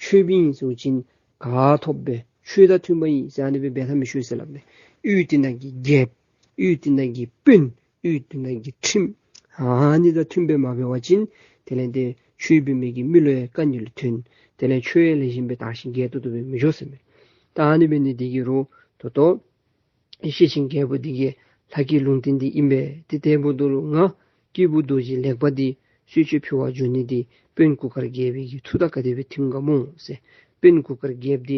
ཆོསཔ་ཨིན་ཟེར་བ་ཅིན་ག་ཐོབ་སྦེ་ཆོས་དང་མཐུནམ་ཨིན་ཟེར་ཨ་ནི་སྦེ་འབད་ཐབས་མི་ཤེས་ཟེར་སླབ་མས། ཡུལ་དེ་ནང་གི་རྒྱལཔོ་ཡུལ་དེ་ནང་གི་དཔོན་ཡུལ་དེ་ནང་གི་ཁྲིམས་ཨ་ནི་དང་མཐུནམ་སྦེ་མ་འབད་བ་ཅིན་དེ་ལས་ཏེ་ཆོས་འབད་མི་གི་མི་ལུ་ཡང་དཀའ་ངལ་ཐོན། དེ་ལས་ཆོས་ཡང་ལེགས་ཤོམ་སྦེ་དར་ཞིང་རྒྱས་ཏོག་ཏོ་སྦེ་མི་འགྱོ་ཟེར་མས། ད་ཨ་ནི་འབད་ནི་འདི་གིས་རོགས་ད་ལྟོ་ཤེར་ཕྱིན་རྒྱལ་པོ་འདི་གིས་ལྷ་སྐལ་ལུང་བསྟན་འདི་ཨིན་པས། ཏེ་དེ་འབདཝ་ད་ལུ་ང་སྐྱེས་བུ་རྡོ་རྗེ་ལེགས་པ་འདི་གསོལ་མཆོད་ཕུལ་བར་འགྱོ་ནི་འདི་དཔོན་གུར་དཀར་རྒྱལ་པོའི་གི་ཐུགས་དང་ག་དེ་སྦེ་མཐུནམ་ག་སྨོ་ཟེར། དཔོན་གུར་དཀར་རྒྱལཔོ་འདི་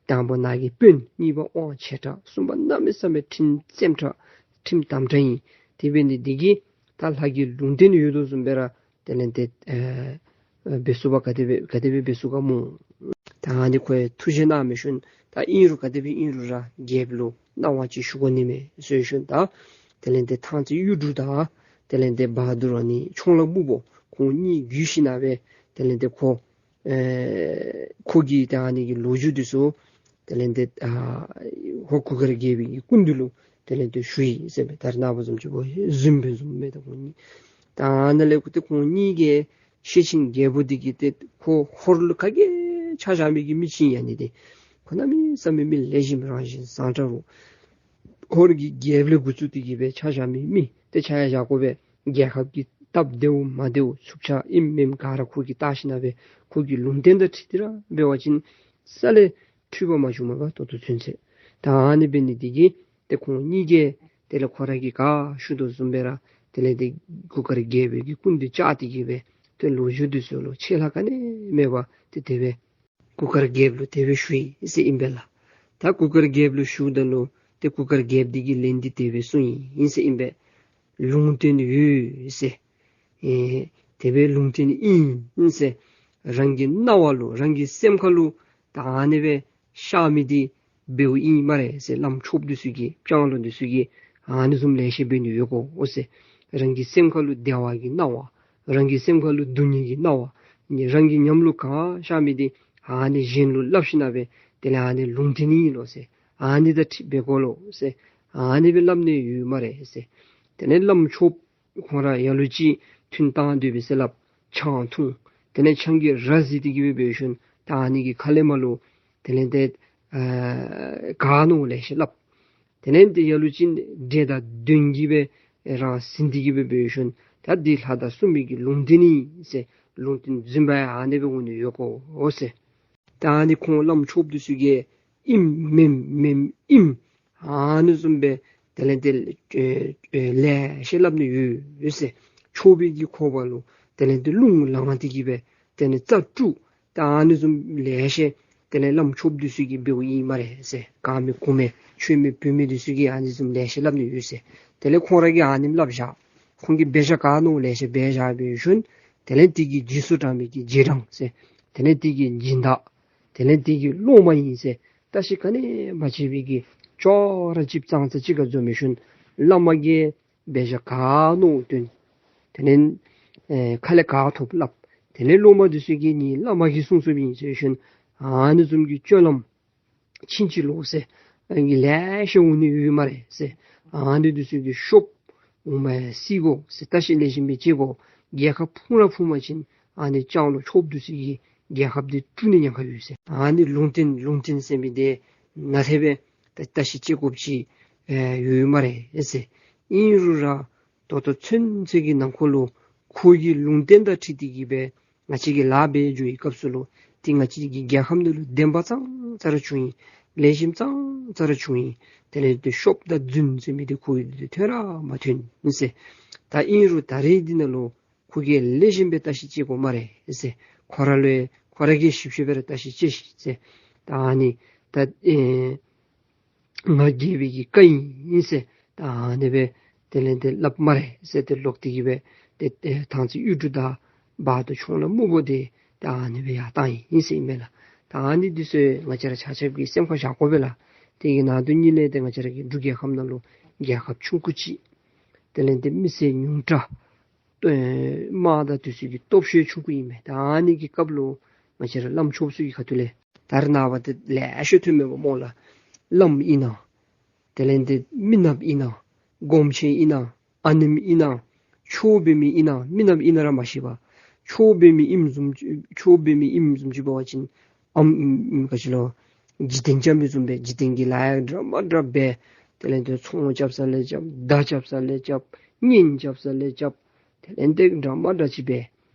དང་པ་ནཱ་གི་དཔོན། གཉིས་པ་དབང་ཆེ་དྲགས། གསུམ་པ་གནམ་མེད་ས་མེད་ཁྲིམས་བཙན་དྲགས། ཁྲིམས་དམ་དྲགས་ཨིན། དེ་འབད་ནི་འདི་གིས་ད་ལྷ་སྐལ་ལུང་བསྟན་ཡོད་དོ་བཟུམ་སྦེ་ར་དེ་ལས་ཏེ་ཨེ་འབད་ཚུགས་པ་ག་དེ་སྦེ་ག་དེ་སྦེ་འབད་ཚུགས་ག་སྨོ། ད་ཨ་ནི་ཁོ་ཡང་ཐུགས་བཞེད་གནང་མི་ཤུལ་ད་ཨིན་རུང་ག་དེ་སྦེ་ཨིན་རུང་ར་རྒྱལཔོ་ལུ་གནང་བ་ཅིག་ཞུ་དགོ་ནི་མས་ཟེར་ཞིན་ད་དེ་ལས་ཏེ་ཐང་རྩེ་གཡུ་འབྲུག་དང་དེ་ལས་ཏེ་བ་དུར་ཨ་ནི་ཆོང་ལ་སྨུག་པོ་ཁོང་གཉིས་བརྒྱུད་ཞིན་ན་སྦེ་དེ་ལས་ཏེ་ཁོ་ཨེ་ཁོ་གིས་ད་ཨ་ནི་གི་ལོ་རྒྱུས་འདི་ཚུ་དེ་ལས་ཏེ་ཨ་ཧོར་གུར་དཀར་རྒྱལ་པོའི་གི་སྐུ་མདུན་ལུ་དེ་ལས་ཏེ་ཞུ་ཡི་ཟེར་མས། ད་རེས་ནངས་པ་བཟུམ་ཅིག་འབད་བཟུམ་འབད་བཟུམ་མས། ད་ཁོང་གཉིས་ད་ཨ་ནཱ་ལས་ཁོ་ཏེ་ཁོང་གཉིས་ཀྱིས་ཤེར་ཕྱིན་རྒྱལ་པོ་འདི་གིས་ཏེ་ཁོ་ཧོར་ལུ་ག་གིས་ཆ་བཞག་མི་གི་མི་ཅིག་ཨིན་ཡ་ནི་ཏེ་ཁོ་གནམ་མེད་ས་མེད་མི་ལེགས་ཤོམ་རང་བཞིན་བཟང་དྲགས་རུང་ཧོར་གྱི་རྒྱལཔོ་ལས་འགོ་བཙུགས་ཏེ་གིས་སྦེ་ཆ་བཞག་མི་མི་ཏེ་ཆ་ཡང་བཞག་དགོ་པས། རྒྱལ་ཁབ་ཀྱི་སྟབས་བདེཝ་མ་བདེཝ་ཚུགས་ཆ་ཨིནམ་མེནམ་ག་ར་ཁོ་གིས་བལྟ་ཞིན་ན་སྦེ་ཁོ་གི་ལུང་བསྟན་དང་འཁྲིལ་ཏེ་ར་འབད་བ་ཅིན་རྩ་ལས་འཁྲུལ་པ་མ་བྱུངམ་མས་པ། ད་ལྟོ་ཚུན་ཚོད་ད་ཨ་ནི་འབད་ནི་འདི་གིས་ཏེ་ཁོང་གཉིས་ཀྱིས་དེ་ལས་ཁོ་ར་གིས་ག་ཞུ་དོ་བཟུམ་སྦེ་ར་དེ་ལས་ཏེ་གུར་དཀར་རྒྱལ་པོའི་གི་སྐུ་མདུན་བཅར་ཏེ་གིས་སྦེ་ཏེ་ལོ་རྒྱུས་འདི་ཚུ་ལུ་ཆད་ལྷག་ག་ནི་མེད་པར་ཏེ་དེ་སྦེ་གུར་དཀར་རྒྱལཔོ་ལུ་དེ་སྦེ་ཞུ་ཡི་ཟེར་ཨིན་པས་ལགས། ད་གུར་དཀར་རྒྱལཔོ་ལུ་ཞུཝ་ད་ལུ་ཏེ་གུར་དཀར་རྒྱལཔོ་འདི་གིས་ལན་འདི་དེ་སྦེ་གསུངས་ཡི་ཟེར་ཨིན་པས། ལུང་བསྟན་ཡོད་ཟེར། ཨེ་དེ་སྦེ་ལུང་བསྟན་ཨིན་ཟེར། རང་གི་རྣ་བ་ལུ་རང་གི་སེམས་ཁ་ལུ་ད་ཨ་ནི་སྦེ་ཤར་མི་འདི་འབདཝ་ཨིན་སྨ་རེ་ཟེར། བླམ་ཆོསཔ་འདི་ཚུ་གིས་སྤྱང་ལོ་འདི་ཚུ་གིས་ཨ་ནི་བཟུམ་ལེ་ཤ་འབད་ནི་ཡོད་གོ་ཟེར། རང་གི་སེམས་ཁ་ལུ་བདེ་བ་གི་སྣང་བ་རང་གི་སེམས་ཁ་ལུ་སྡུག་བསྔལ་གྱི་སྣང་བ་རང་གི་ཉམས་ལུ་ག་ཤར་མི་འདི་ཨ་ནི་གཞན་ལུ་སླབ་ཞིན་ན་སྦེ་དེ་ལས་ཨ་ནི་ལུང་བསྟན་ཨིན་ལོ་ཟེར། ཨ་ནི་དང་འཁྲིལ་འབད་དགོ་ལོ་ཟེར། ཨ་ནི་སྦེ་སླབ་ནི་ཡོད་སྨ་རེ་ཟེར། དེ་ལས་བླམ་ཆོསཔ་ཁོང་ར་ཡང་ལུ་ཅིག་ཐུན་བཏང་སྡོད་པས་ཟེར་སླབ། ཆང་འཐུང་། དེ་ལས་ཆང་གིས་ར་བཟི་སྟེ་གིས་སྦེ་འབད་ཞིན་ད་ཨ་ནི་གི་ཁ་ལས་མར་ལུ་དེ་ལས་ཏེ་ ཨ་ག་ནོ་ལེ་ཤ་སླབ། དེ་ལས་འདི་ཡ་ལུ་ཅིག་འདྲེ་དང་གདོན་གྱིས་སྦེ་རང་ཟིན་ཏེ་གི་སྦེ་འབད་ཞིནམ་ད་འདི་ལྷ་དང་སྲུང་མའི་གི་ལུང་བསྟན་ཨིན་ཟེར་ལུང་བསྟན་རྫུན་པ་ཨ་ནི་སྦེ་འོང་ནི་ཡོད་གོ་ཟེར། ད་ཨ་ནི་ཁོང་བླམ་ཆོསཔ་འདི་ཚུ་གིས་ཨིནམ་མེནམ་མེནམ་ཨིནམ་ཨ་ནི་བཟུམ་སྦེ་དེ་ལས་འདི་ཨེ་ཨེ་ལེ་ཤ་སླབ་ནི་ཡོད་ཟེར། ཆོས་པའི་གི་ཁོག་པ་ལུ་དེ་ལས་འདི་རླུང་ལངས་ཏེ་གི་སྦེ་དེ་ལས་རྩ་དཀྲུག། ད་ཨ་ནི་བཟུམ་ལེ་ཤ་དེ་ལས་བླམ་ཆོསཔ་འདི་ཚུ་གིས་འབདཝ་ཨིན་སྨ་རེ་ཟེར། ག་མི་གོ་མི་ཆོས་མི་བོད་མི་འདི་ཚུ་གིས་ཨ་ནི་བཟུམ་ལེ་ཤ་སླབ་ནི་ཡོད་ཟེར། དེ་ལས་ཁོང་ར་གིས་ཨ་ནེམ་སླབ་བཞག། ཁོང་གིས་འབད་བཞག་ག་ནོ་ལེ་ཤ་འབད་བཞག་འབད་ཞིནམ་དེ་ལས་འདི་གི་རྗེས་སུ་འབྲང་མི་གི་རྗེས་འབྲང་ཟེར། དེ་ལས་འདི་གི་སྦྱིན་བདག། དེ་ལས་འདི་གི་སློབ་མ་ཨིན་ཟེར། བརྟག་ཞིབ་ག་ནི་མ་བྱས་པའི་གི་ཅོག་ར་ཅིག་ཙང་ཙ་ཅིག་ཁར་འཛོམས་ཞིནམ་བླ་མ་གིས་འབད་བཞག་ག་ནོ་སྟོན། དེ་ལས་ཨེ་ཁ་ལས་ག་ཐོབ་སླབ། དེ་ལས་སློབ་མ་འདི་ཚུ་གིས་ནི་བླ་མ་གིས་གསུངས་གསུངསམ་ཨིན་ཟེར་ཞིནམ་ཨ་ནི་བཟུམ་གྱི་སྤྱོད་ལམ་ཕྱིན་ཅི་ལོག་ཟེར་ཨ་ནི་ལེ་ཤ་འོང་ནི་ཡོད་སྨ་རེ་ཟེར། ཨ་ནི་འདི་ཚུ་གིས་ཤོབ་འོང་མ་སྲིད་གོ་ཟེར། བརྟག་ཞིབ་ལེགས་ཤོམ་སྦེ་བྱེད་དགོ། རྒྱལ་ཁབ་ཕུང་ར་ཕུང་པ་ཅིན་ཨ་ནི་སྤྱང་ལོ་ཆོསཔ་འདི་ཚུ་གིས་རྒྱལ་ཁབ་འདི་དཀྲུག་ནི་ཉེན་ཁ་ཡོད་ཟེར། ཨ་ནི་ལུང་བསྟན་ལུང་བསྟན་ཟེར་མི་འདི་ནཱ་ལས་འབད་ད་བརྟག་ཞིབ་བྱེད་དགོཔ་ཅིག་ཨེ་ཡོད་སྨ་རེ་ཟེར། ཨིན་རུང་ར་ད་ལྟོ་ཚུན་ཚོད་ཀྱི་ནང་འཁོད་ལུ་ཁོ་གི་ལུང་བསྟན་དང་འཁྲིལ་ཏེ་གི་སྦེ་ང་བཅས་ཀྱིས་ལཱ་འབད་འགྱོ་བའི་སྐབས་སུ་ལུ་ཏེ་ང་བཅས་ཀྱི་རྒྱལ་ཁབ་ནང་ལུ་བདེན་པ་ཙང་ཙ་ར་བྱུང་ཡི། ལེགས་ཤོམ་ཙང་ཙ་ར་བྱུང་ཡི། དེ་ལས་ཏེ་ཤོབ་དང་རྫུན་ཟེར་མི་འདི་ཁོ་གི་འདི་ཐོན་ར་མ་ཐོན་ཟེར། ད་ཨིན་རུང་ད་རེས་འདི་ནང་ལུ་ཁོ་གིས་ལེགས་ཤོམ་སྦེ་བརྟག་ཞིབ་བྱེད་དགོ་སྨ་རེ་ཟེར། ཁོ་ར་ལུ་ཁོ་ར་གིས་ཞིབ་ཞིབ་སྦེ་ར་བརྟག་ཞིབ་བྱེད་ཤིག་ཟེར། ད་ཨ་ནི་ད་ཨེ་ང་རྒྱལ་པོའི་གི་བཀའ་ཨིན་ཟེར། ད་ཨ་ནི་སྦེ་དེ་ལས་ཏེ་སླབ་སྨ་རེ་ཟེར་ཏེ་ལོག་སྟེ་གི་སྦེ་ཏེ་ཨེ་ཐང་རྩེ་གཡུ་འབྲུག་དང་བ་དོ་ཆུང་ལ་སྨུག་པོ་འདི་ད་ཨ་ནི་སྦེ་ཡར་བཏང་ཡི་ཟེར་ཨིན་མས་ལགས། ད་ཨ་ནི་འདི་ཚུ་ང་བཅས་ར་ཆ་ཁྱབ་ཀྱིས་སེམས་ཁར་བཞག་དགོ་པས་ལགས། དེ་གི་ནང་དོན་ཉིད་ལས་ཏེ་ང་བཅས་ར་གི་འབྲུག་རྒྱལ་ཁབ་ནང་ལུ་རྒྱལ་ཁབ་ཆུང་ཀུ་ཅིག། དེ་ལས་ཏེ་མི་སེར་ཉུང་དྲགས། ཨེ་དམག་དང་དེ་ཚུ་གི་སྟོབས་ཤུགས་ཆུང་ཀུ་ཨིན་མས། ད་ཨ་ནི་གི་སྐབས་ལུ་ང་བཅས་ར་བླམ་ཆོསཔ་ཚུ་གི་ཁ་ཐུག་ལས་ད་རེས་ནངས་པ་ཏེ་ལེ་ཤ་ཐོན་མས་པ་སྨོ་ལགས། བླམ་ཨིན་ན། དེ་ལས་ཏེ་མི་ནགཔ་ཨིན་ན། སྒོམ་ཆེན་ཨིན་ན། ཨ་ནེམོ་ཨིན་ན། ཆོས་འབད་མི་ཨིན་ན། མི་ནགཔ་ཨིན་ན་ར་མ་ཤེས་པར་ཆོས་འབད་མི་ཨིནམ་བཟུམ་ཅིག་ཆོས་འབད་མི་ཨིནམ་བཟུམ་ཅིག་འབད་བ་ཅིན་ཨམ་ཨམ་ག་ཅི་ལོ། འཇིག་རྟེན་རྐྱབ་མི་བཟུམ་སྦེ་འཇིག་རྟེན་གྱི་ལཱ་ཡང་འདྲ་མ་འདྲཝ་འབད། དེ་ལས་ཏེ་ཚོང་རྐྱབ་ས་ལས་རྐྱབ། མདའ་རྐྱབ་ས་ལས་རྐྱབ། གཉེན་རྐྱབ་ས་ལས་རྐྱབ། དེ་ལས་ཏེ་འདྲ་མ་འདྲཝ་ཅིག་འབད།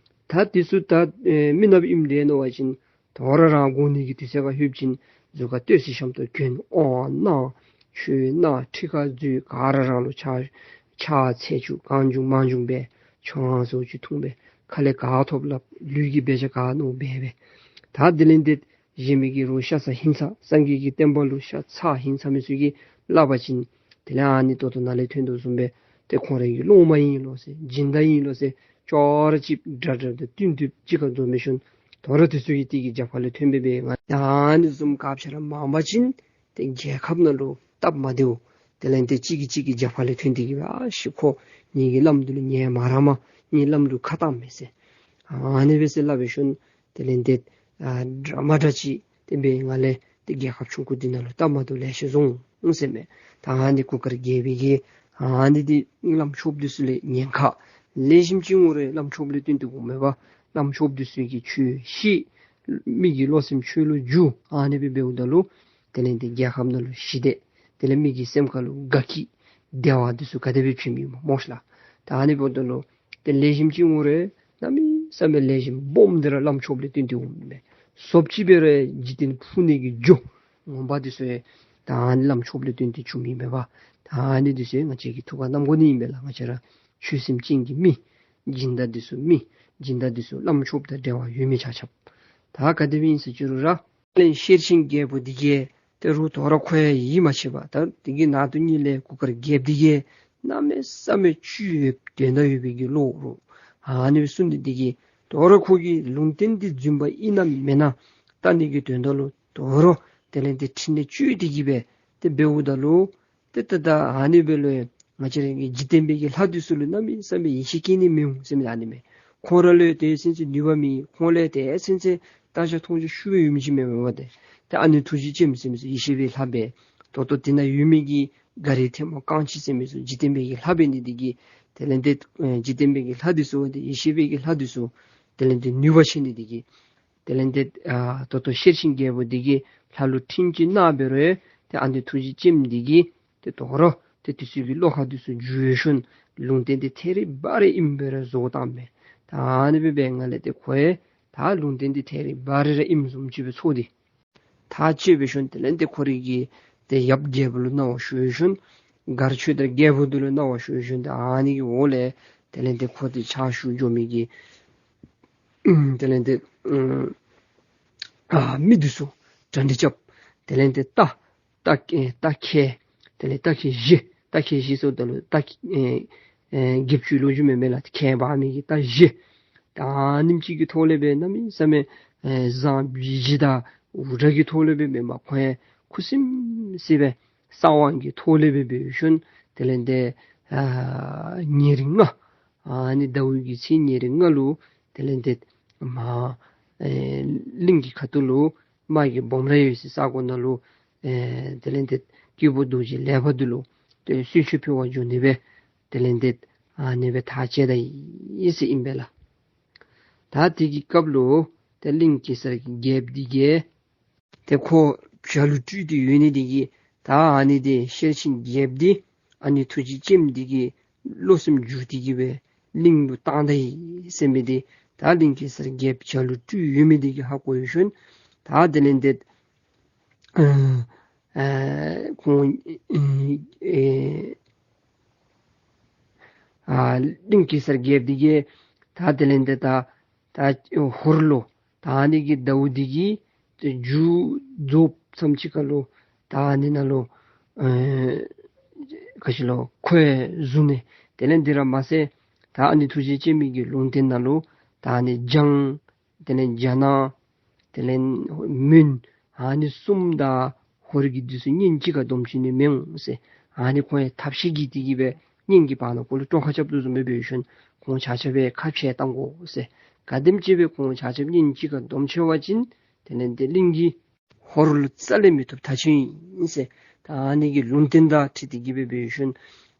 ད་དེ་ཚུ་ད་ཨེ་མི་ནགཔ་ཨིནམ་འདྲས་མནོ་བ་ཅིན་དོ་རུང་རང་དགོ་ནི་གི་དུས་ཚོད་ཁར་ལྷོད་པ་ཅིན་གཟུགས་ཁར་སྟོད་ཚེ་ཤམ་ཐབས་གྱོན། དབང་གནང་། ཆོས་གནང་། ཁྲི་ཁར་འཛུལ། ག་ར་རང་ལུ་ཕྱག་ཕྱག་འཚལ་བཅུག། གང་བྱུང་མང་བྱུང་འབད། ཆང་ཟོ་ཅིག་འཐུང་འབད། ཁ་ལས་ག་ཐོབ་སླབ། ལུས་ཀྱིས་འབད་བྱ་ག་ནོ་འབད་འབད། ད་དེ་ལས་ཏེ་གཞན་མི་གི་རོགས་ཤ་ཚ་ཧིང་ཚ་སངས་རྒྱས་ཀྱི་བསྟན་པ་ལུ་ཤ་ཚ་ཧིང་ཚ་མི་ཚུ་གིས་སླབ་པ་ཅིན་དེ་ལས་ཨ་ནི་ད་ལྟོ་ནཱ་ལས་ཐོན་དོ་བཟུམ་སྦེ་ཏེ་ཁོང་རའི་གི་སློབ་མ་ཨིན་ལོ་ཟེར་སྦྱིན་བདག་ཨིན་ལོ་ཟེར་ཅོག་ར་ཅིག་དགྲ་དགྲ་དང་བསྟུན་ཏེ་གཅིག་ཁར་འཛོམས་ཞིནམ་དོ་རུང་དེ་ཚུ་གིས་དེ་གི་རྒྱབ་ཁ་ལས་ཐོན་འབད་འབད། ང་ཨ་ནི་བཟུམ་སྐབས་ཆ་ར་མང་པ་ཅིན་ཏེ་རྒྱལ་ཁབ་ནང་ལུ་སྟབས་མ་བདེཝ། དེ་ལས་ཏེ་གཅིག་གིས་གཅིག་གི་རྒྱབ་ཁ་ལས་ཐོན་ཏེ་གི་སྦེ་ཨ་ཤི་ཁོ་ངེ་གི་བླམ་འདི་ལུ་ཉན་མ་རངམ། ངེ་བླམ་ལུ་ཁ་བཏངམ་མས་ཟེར། ཨ་ནི་སྦེ་ཟེར་སླབ་ཞིནམ་དེ་ལས་ཏེ་ཨ་འདྲ་མ་འདྲཝ་ཅིག་ཏེ་འབད་ང་ལས་ཏེ་རྒྱལ་ཁབ་ཆུང་ཀུ་འདི་ནང་ལུ་སྟབས་མ་བདེཝ་ལེ་ཤ་བྱུང་ཟེར་མས། ད་ཨ་ནི་གུར་དཀར་རྒྱལ་པོའི་གི་ཨ་ནི་འདི་བླམ་ཆོསཔ་འདི་ཚུ་ལས་ཉེན་ཁ་ལེགས་ཤོམ་ཅིག་འོང་རུང་བླམ་ཆོསཔ་ལུ་བསྟུན་ཏེ་འོངམ་མས་པ། བླམ་ཆོསཔ་འདི་ཚུ་གིས་ཆོས་ཤེས། མི་གི་བློ་སེམས་ཆོས་ལུ་འཇུག། ཨ་ནི་སྦེ་འབདཝ་ད་ལུ་དེ་ལས་ཏེ་རྒྱལ་ཁབ་ནང་ལུ་ཞི་བདེ། དེ་ལས་མི་གི་སེམས་ཁ་ལུ་དགའ་སྐྱིད། བདེ་བ་འདི་ཚུ་ག་དེ་སྦེ་བྱུངམ་ཨིན་མས་སྨོ་ཤ་ལགས། ད་ཨ་ནི་འབདཝ་ད་ལུ་ཏེ་ལེགས་ཤོམ་ཅིག་འོང་རུང་གནམ་མེད་ས་མེད་ལེགས་ཤོམ་སྦོམ་འདི་ར་བླམ་ཆོསཔ་ལུ་བསྟུན་ཏེ་འོངམ་མས། ཟོགཔ་ཅིག་འབད་རུང་འཇིག་རྟེན་ཕུང་ནི་གི་རྒྱུ་ངོ་མ་འདི་ཚུ་ཡང་ད་ཨ་ནི་བླམ་ཆོསཔ་ལུ་བསྟུན་ཏེ་བྱུངམ་ཨིན་མས་པ། ད་ཨ་ནི་འདི་ཚུ་ཡང་ང་བཅས་ཀྱིས་ཐུགས་ཁར་བསྣམ་དགོ་ནི་ཨིན་པས་ལགས། ང་བཅས་ར་ཆོས་སེམས་ཅན་གྱི་མི་སྦྱིན་བདག་འདི་ཚུ་མི་སྦྱིན་བདག་འདི་ཚུ་བླམ་ཆོསཔ་དང་འབྲེལ་བ་ཡོད་མི་ཆ་ཁྱབ། ད་ག་དེ་སྦེ་ཨིན་ཟེར་ཞུ་རུང་ར་ལན་ཤེར་ཕྱིན་རྒྱལ་པོ་འདི་གིས་ཏེ་རུང་དོ་རུང་ཁོ་ཡང་ཡིད་མ་ཆེས་པར་ད་དེ་གི་ནང་དོན་ཉིད་ལས་གུར་དཀར་རྒྱལཔོ་འདི་གིས་གནམ་མེད་ས་མེད་བཅུད་ཡོད་དོན་དག་ཡོད་པའི་གི་བློ་རུང་ཨ་ནི་སྦེ་གསུངས་ཏེ་འདི་གིས་དོ་རུང་ཁོ་གིས་ལུང་བསྟན་འདི་རྫུན་པ་ཨིན་ན་མེན་ན་བལྟ་ནི་གི་དོན་དག་ལུ་དོ་རུང་དེ་ལས་ཏེ་ཕྲིན་ལས་བཅོལ་ཏེ་གི་སྦེ་ཏེ་འབདཝ་ད་ལུ་ཏེ་ད་ད་ཨ་ནི་འབད་ལོ་ཡ་ང་བཅས་ར་གི་འཇིག་རྟེན་པའི་གི་ལྷ་འདི་ཚུ་ལུ་གནམ་མེད་ས་མེད་ཡིད་ཆེས་སྐྱེ་ནི་མི་འོང་ཟེར་མི་ཨ་ནི་མས། ཁོང་ར་ལུ་ཡང་དེ་ཚུན་ཚོད་ནུས་པ་མེད། ཁོང་ལུ་ཡང་དེ་ཚུན་ཚོད་བརྟག་དཔྱད་མཐོང་ཆེན་ཞུ་བའི་ཡུམ་ཅིག་མེད་མེན་པ་ཏེ། ཏེ་ཨ་ནི་ཐུགས་རྗེ་ཅན་ཟེར་མི་ཚུ་ཡེ་ཤེས་པའི་ལྷ་སྦེ་ད་ལྟོ་དེ་ནང་ཡོད་མི་གི་ག་རི་ཐལ་མོ་རྐང་གཅིག་ཟེར་མི་ཚུ་འཇིག་རྟེན་པའི་གི་ལྷ་འབད་ནི་འདི་གིས་དེ་ལས་ཏེ་འཇིག་རྟེན་པའི་གི་ལྷ་འདི་ཚུ་ཏེ་ཡེ་ཤེས་པའི་གི་ལྷ་འདི་ཚུ་དེ་ལས་ཏེ་ནུས་པ་ཆེ་ནི་འདི་གིས་དེ་ལས་ཏེ་ཨ་ད་ལྟོ་ཤེར་ཕྱིན་རྒྱལ་པོ་འདི་གིས་ ལྷ་ལུ་འཕྲིན་ཅིག་གནང་འབད་རུང་ཏེ་ཨ་ནི་ཐུགས་རྗེ་ཅནམ་འདི་གིས་ཏེ་དོ་རུང་ཏེ་དེ་ཚུ་གི་བློ་ཁ་འདི་ཚུ་འགྱུར་ཞིནམ་ལུང་བསྟན་འདི་ཐད་རི་བ་རི་ཨིནམ་སྦེ་ར་བཟོ་བཏངམ་མས། ད་ཨ་ནི་སྦེ་འབད་བའི་སྒང་ལས་ཏེ་ཁོ་ཡང་ད་ལུང་བསྟན་འདི་ཐད་རི་བ་རི་ར་ཨིནམ་བཟུམ་ཅིག་སྦེ་ཚོར་ཏེ་ཐག་བཅད་འབད་ཞིནམ་དེ་ལས་ཏེ་ཁོ་རའི་གི་ཏེ་ཡབ་རྒྱལཔོ་ལུ་གནང་བ་ཞུ་ཞིནམ་མགར་ཆོས་དར་རྒྱལཔོ་འདི་ལུ་གནང་བ་ཞུ་ཞིནམ་ཏེ་ཨ་ནི་གི་འོག་ལས་དེ་ལས་ཏེ་ཁོ་ཏེ་ཕྱག་ཞུ་འགྱོ་མི་གི་དེ་ལས་ཏེ་ཨ་མི་འདི་ཚུ་གྲ་སྒྲིག་རྐྱབ། དེ་ལས་ཏེ་རྟ་རྟ་ཨེ་རྟ་ཁལ་དེ་ལས་རྟ་ཁལ་བཞི་རྟ་ཁལ་བཞི་ཟེརཝ་ད་ལུ་རྟ་ཁལ་ཨེ་ཨེ་བརྒྱད་ཅུའི་ལོ་རྒྱུས་མེན་མས་ལགས། ཁལ་འབག་མི་གི་རྟ་བཞི། ད་ཨ་ནེམ་ཅིག་གི་ཐོག་ལས་སྦེ་གནམ་མེད་ས་མེད་ཨེ་བཟང་སྦྱིས་དང་འུར་སྒྲ་གི་ཐོག་ལས་སྦེ་མེན་པར་ཁོ་ཡང་ཁུ་སིམ་སི་སྦེ་གསང་བ་གི་ཐོག་ལས་སྦེ་འབད་ཞིནམ་དེ་ལས་ཏེ་ཨ་ཉེར་ལྔ་ཨ་ནི་ཟླཝ་གི་ཚེས་ཉེར་ལྔ་ལུ་དེ་ལས་ཏེ་མར་ཨེ་གླིང་གི་ཁ་ཐུག་ལུ་དམག་གི་སྦོམ་ར་ཡོད་སའི་ས་གོ་ནང་ལུ་ཨེ་དེ་ལས་ཏེ་སྐྱེས་བུ་རྡོ་རྗེ་ལེགས་པ་འདི་ལུ་ཏེ་གསོལ་མཆོད་ཕུལ་བར་འགྱོ་ནི་སྦེ་དེ་ལས་ཏེ་ཨ་ནི་སྦེ་ཐག་བཅད་ད་ཡི་ཟེར་ཨིན་པས་ལགས། ད་དེ་གི་སྐབས་ལུ་ཏེ་གླིང་གེ་སར་གྱི་རྒྱལཔོ་འདི་གིས་ཏེ་ཁོ་བྱ་ལུ་སྤྲུལ་ཏེ་ཡོད་ནི་འདི་གིས་ད་ཨ་ནི་འདི་ཤེར་ཕྱིན་རྒྱལཔོ་འདི་ཨ་ནི་ཐུགས་རྗེ་ཅནམ་འདི་གིས་བློ་སེམས་འགྱུར་ཏེ་གི་སྦེ་གླིང་ལུ་བཏང་ད་ཡི་ཟེར་མི་འདི་ད་གླིང་གེ་སར་རྒྱལཔོ་བྱ་ལུ་སྤྲུལ་ཡོད་མི་འདི་གིས་ཧ་གོ་ཡོད་ཞིནམ་ད་དེ་ལས་ཏེ་ཨ་ཨ་ཁོང་ཨེ་ཨ་གླིང་གེ་སར་རྒྱལཔོ་འདི་གིས་ད་དེ་ལས་ཏེ་ད་ད་ཧོར་ལུ་ད་ཨ་ནི་གི་ཟླཝ་འདི་གི་ཏེ་མཇུག་རྫོགསཔ་ཙམ་ཅིག་ཁར་ལུ་ད་ཨ་ནི་ནང་ལུ་ཨེ་ག་ཅི་ལོ་ཁོ་ཡང་བཟུང་ནི། དེ་ལས་འདི་ར་མ་ཚད་ད་ཨ་ནི་ཐུགས་རྗེ་ཅན་མའི་གི་ལུང་བསྟན་ནང་ལུ་ད་ཨ་ནི་འཇང་དེ་ལས་འཇ་ནག་དེ་ལས་མོན་ཨ་ནི་གསུམ་དང་ཧོར་གྱི་འདི་ཚུ་གཉེན་གཅིག་ཁར་སྡོམ་བྱིན་ནི་མི་འོང་ཟེར། ཨ་ནི་ཁོང་ཡང་ཐབས་ཤེས་ཀྱིས་དེ་གིས་སྦེ་གཉེན་གྱི་བར་ན་ཁོ་ལུ་དཀྲོག་ཁ་རྐྱབ་དོ་བཟུམ་སྦེ་འབད་ཞིནམ་ཁོང་ཆ་ཁྱབ་སྦེ་ཁ་ཕྱེ་བཏང་དགོ་ཟེར། ག་དེམ་ཅིག་སྦེ་ཁོང་ཆ་ཁྱབ་གཉེན་གཅིག་ཁར་སྡོམ་ཆེ་བ་ཅིན་དེ་ལས་ཏེ་གླིང་གིས་ཧོར་ལུ་རྩ་ལས་མི་ཐུབ་ཐག་ཆོད་ཨིན་ཟེར། ད་ཨ་ནི་གི་ལུང་བསྟན་དང་འཁྲིལ་ཏེ་གི་སྦེ་འབད་ཞིནམ་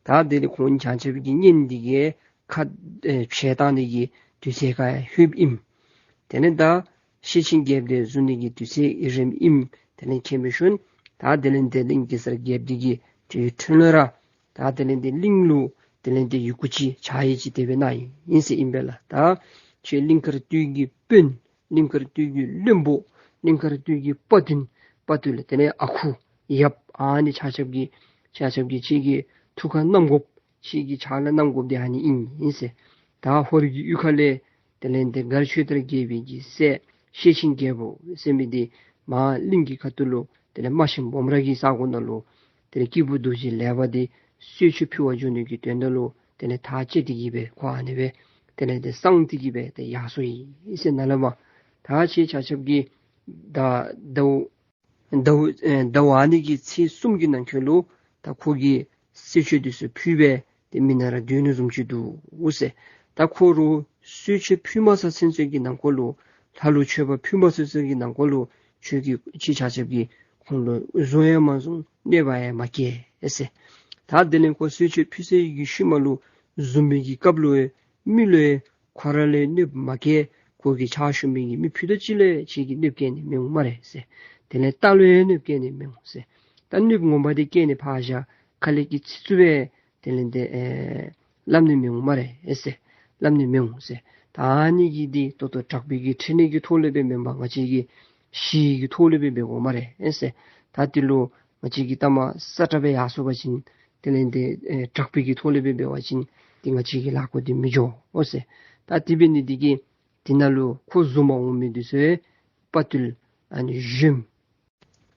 ད་དེ་ལས་ཁོང་ཆ་ཁྱབ་ཀྱི་གཉེན་འདི་གི་ཁ་ཨེ་ཕྱེ་བཏང་ནི་གི་དུས་ཚོད་ཁར་ཡང་ལྷོདཔ་ཨིན། དེ་ལས་ད་ཤེར་ཕྱིན་རྒྱལཔོ་འདི་བཟུང་ནི་གི་དུས་ཚོད་ཨིན་རནམ་ཨིན། དེ་ལས་མཁྱེན་འབད་ཞིནམ་ད་དེ་ལས་ཏེ་གླིང་གེ་སར་རྒྱལཔོ་འདི་གིས་དེ་འཕྲོ་ལས་ར་ད་དེ་ལས་ཏེ་གླིང་ལུ་དེ་ལས་ཏེ་ཡི་གུ་ཅིག་ཕྱག་ཡིག་ཅིག་དེ་སྦེ་གནང་ཡི་ཟེར་ཨིན་པས་ལགས། ད་ཁྱེད་གླིང་དཀར་སྟོད་ཀྱི་དཔོན་གླིང་དཀར་སྟོད་ཀྱི་བློན་པོ་གླིང་དཀར་སྟོད་ཀྱི་དཔའ་བརྟུལ་དཔའ་བརྟུལ་དེ་ལས་ཨ་ཁུ་ཡབ་ཨ་ནི་ཆ་ཁྱབ་ཀྱི་ཆ་ཁྱབ་ཀྱི་ཁྱེད་ཀྱི་ཐུགས་ཁར་བསྣམ་དགོཔ་ཁྱེད་ཀྱི་ཕྱག་ལུ་བསྣམ་དགོཔ་འདི་ཨ་ནི་ཨིན་ཨིན་ཟེར། ད་ཧོར་གྱི་གཡུས་ཁ་ལས་དེ་ལས་ཏེ་མགར་ཆོས་དར་རྒྱལ་པོའི་གི་སྲས་ཤེར་ཕྱིན་རྒྱལ་པོ་ཟེར་མི་འདི་མར་གླིང་གི་ཁ་ཐུག་ལུ་དེ་ལས་རྨ་ཆེན་སྦོམ་ར་གི་ས་གོ་ནང་ལུ་དེ་ལས་སྐྱེས་བུ་རྡོ་རྗེ་ལེགས་པ་འདི་གསོལ་མཆོད་ཕུལ་བར་འགྱོ་ནི་གི་དོན་དག་ལུ་དེ་ལས་ཐག་བཅད་དེ་གི་སྦེ་ཁོ་ཨ་ནི་སྦེ་དེ་ལས་ཏེ་སངས་ཏེ་གི་སྦེ་ཏེ་ཡར་སོ་ཡི་ཟེར་ནཱ་ལས་མར། ད་ཁྱེད་ཆ་ཁྱབ་ཀྱིས་ད་ཟླཝ་ཟླཝ་ཨེ་ཟླཝ་ཨ་ནི་གི་ཚེས་གསུམ་གྱི་ནང་འཁོད་ལུ་ད་ཁོ་གི་གསོལ་མཆོད་འདི་ཚུ་ཕུལ་སྦེ་ཏེ་མི་ནང་ར་སྡོད་ནི་བཟུམ་ཅིག་འདུག་ཟེར། ད་ཁོ་ར་གསོལ་མཆོད་ཕུལ་མ་ཚར་ཚུན་ཚོད་ཀྱི་ནང་འཁོད་ལུ་ལྷ་ལུ་མཆོད་པ་ཕུལ་མ་ཚར་ཚུན་ཚོད་ཀྱི་ནང་འཁོད་ལུ་ཁྱོད་ཀྱིས་ཁྱེད་ཆ་ཁྱབ་ཀྱིས་ཁོང་ལུ་བཟུང་ཡང་མ་བཟུང་གནོད་པ་ཡང་མ་བསྐྱལ་ཟེར། ད་དེ་ལས་ཁོ་གསོལ་མཆོད་ཕུལ་ཚར་བའི་གི་ཤུལ་མ་ལུ་བཟུང་མི་གི་སྐབས་ལུ་མི་ལུ་ཡང་ཁོ་ར་ལུ་གནོདཔ་མ་བཀལ། ཁོ་གི་ཕྱག་ཞུ་མི་གི་མི་ཕུད་རྡོག་གཅིག་ལུ་ཁྱེད་ཀྱིས་གནོདཔ་བཀལ་ནི་མི་འོང་སྨ་རེ་ཟེར། དེ་ལས་རྟ་ལུ་ཡང་གནོདཔ་བཀལ་ནི་མི་འོང་ཟེར། ད་གནོདཔ་ངོ་མ་འདི་བཀལ་ནི་ཕར་བཞག་ཁ་ལས་ཀྱི་ཚིག་རྩུབ་སྦེ་དེ་ལས་ཏེ་ཨེ་སླབ་ནི་མི་འོང་སྨ་རེ་ཟེར། སླབ་ནི་མི་འོང་ཟེར། ད་ཨ་ནི་གི་འདི་ད་ལྟོ་དྲག་པོའི་གི་ཕྲིན་ལས་ཀྱི་ཐོག་ལས་སྦེ་མེན་པར་ང་བཅས་ཀྱི་ཞི་གི་ཐོག་ལས་སྦེ་འབད་དགོ་སྨ་རེ་ཟེར། ད་འདི་ལུ་ང་བཅས་ཀྱིས་ལྟ་མ་ས་ཏྲ་སྦེ་ཡར་སོང་པ་ཅིན་དེ་ལས་ཏེ་ཨེ་དྲག་པོའི་གི་ཐོག་ལས་སྦེ་འབད་བ་ཅིན་ཏེ་ང་བཅས་ཀྱི་ལཱ་ཁོ་འདི་མི་འགྱོ་འོང་ཟེར། ད་དེ་འབད་ནི་འདི་གིས་དེ་ནང་ལུ་ཁོ་བཟུང་མ་འོང་མི་འདི་ཚུ་དཔའ་བརྟུལ་ཨ་ནི་གཞོནམ་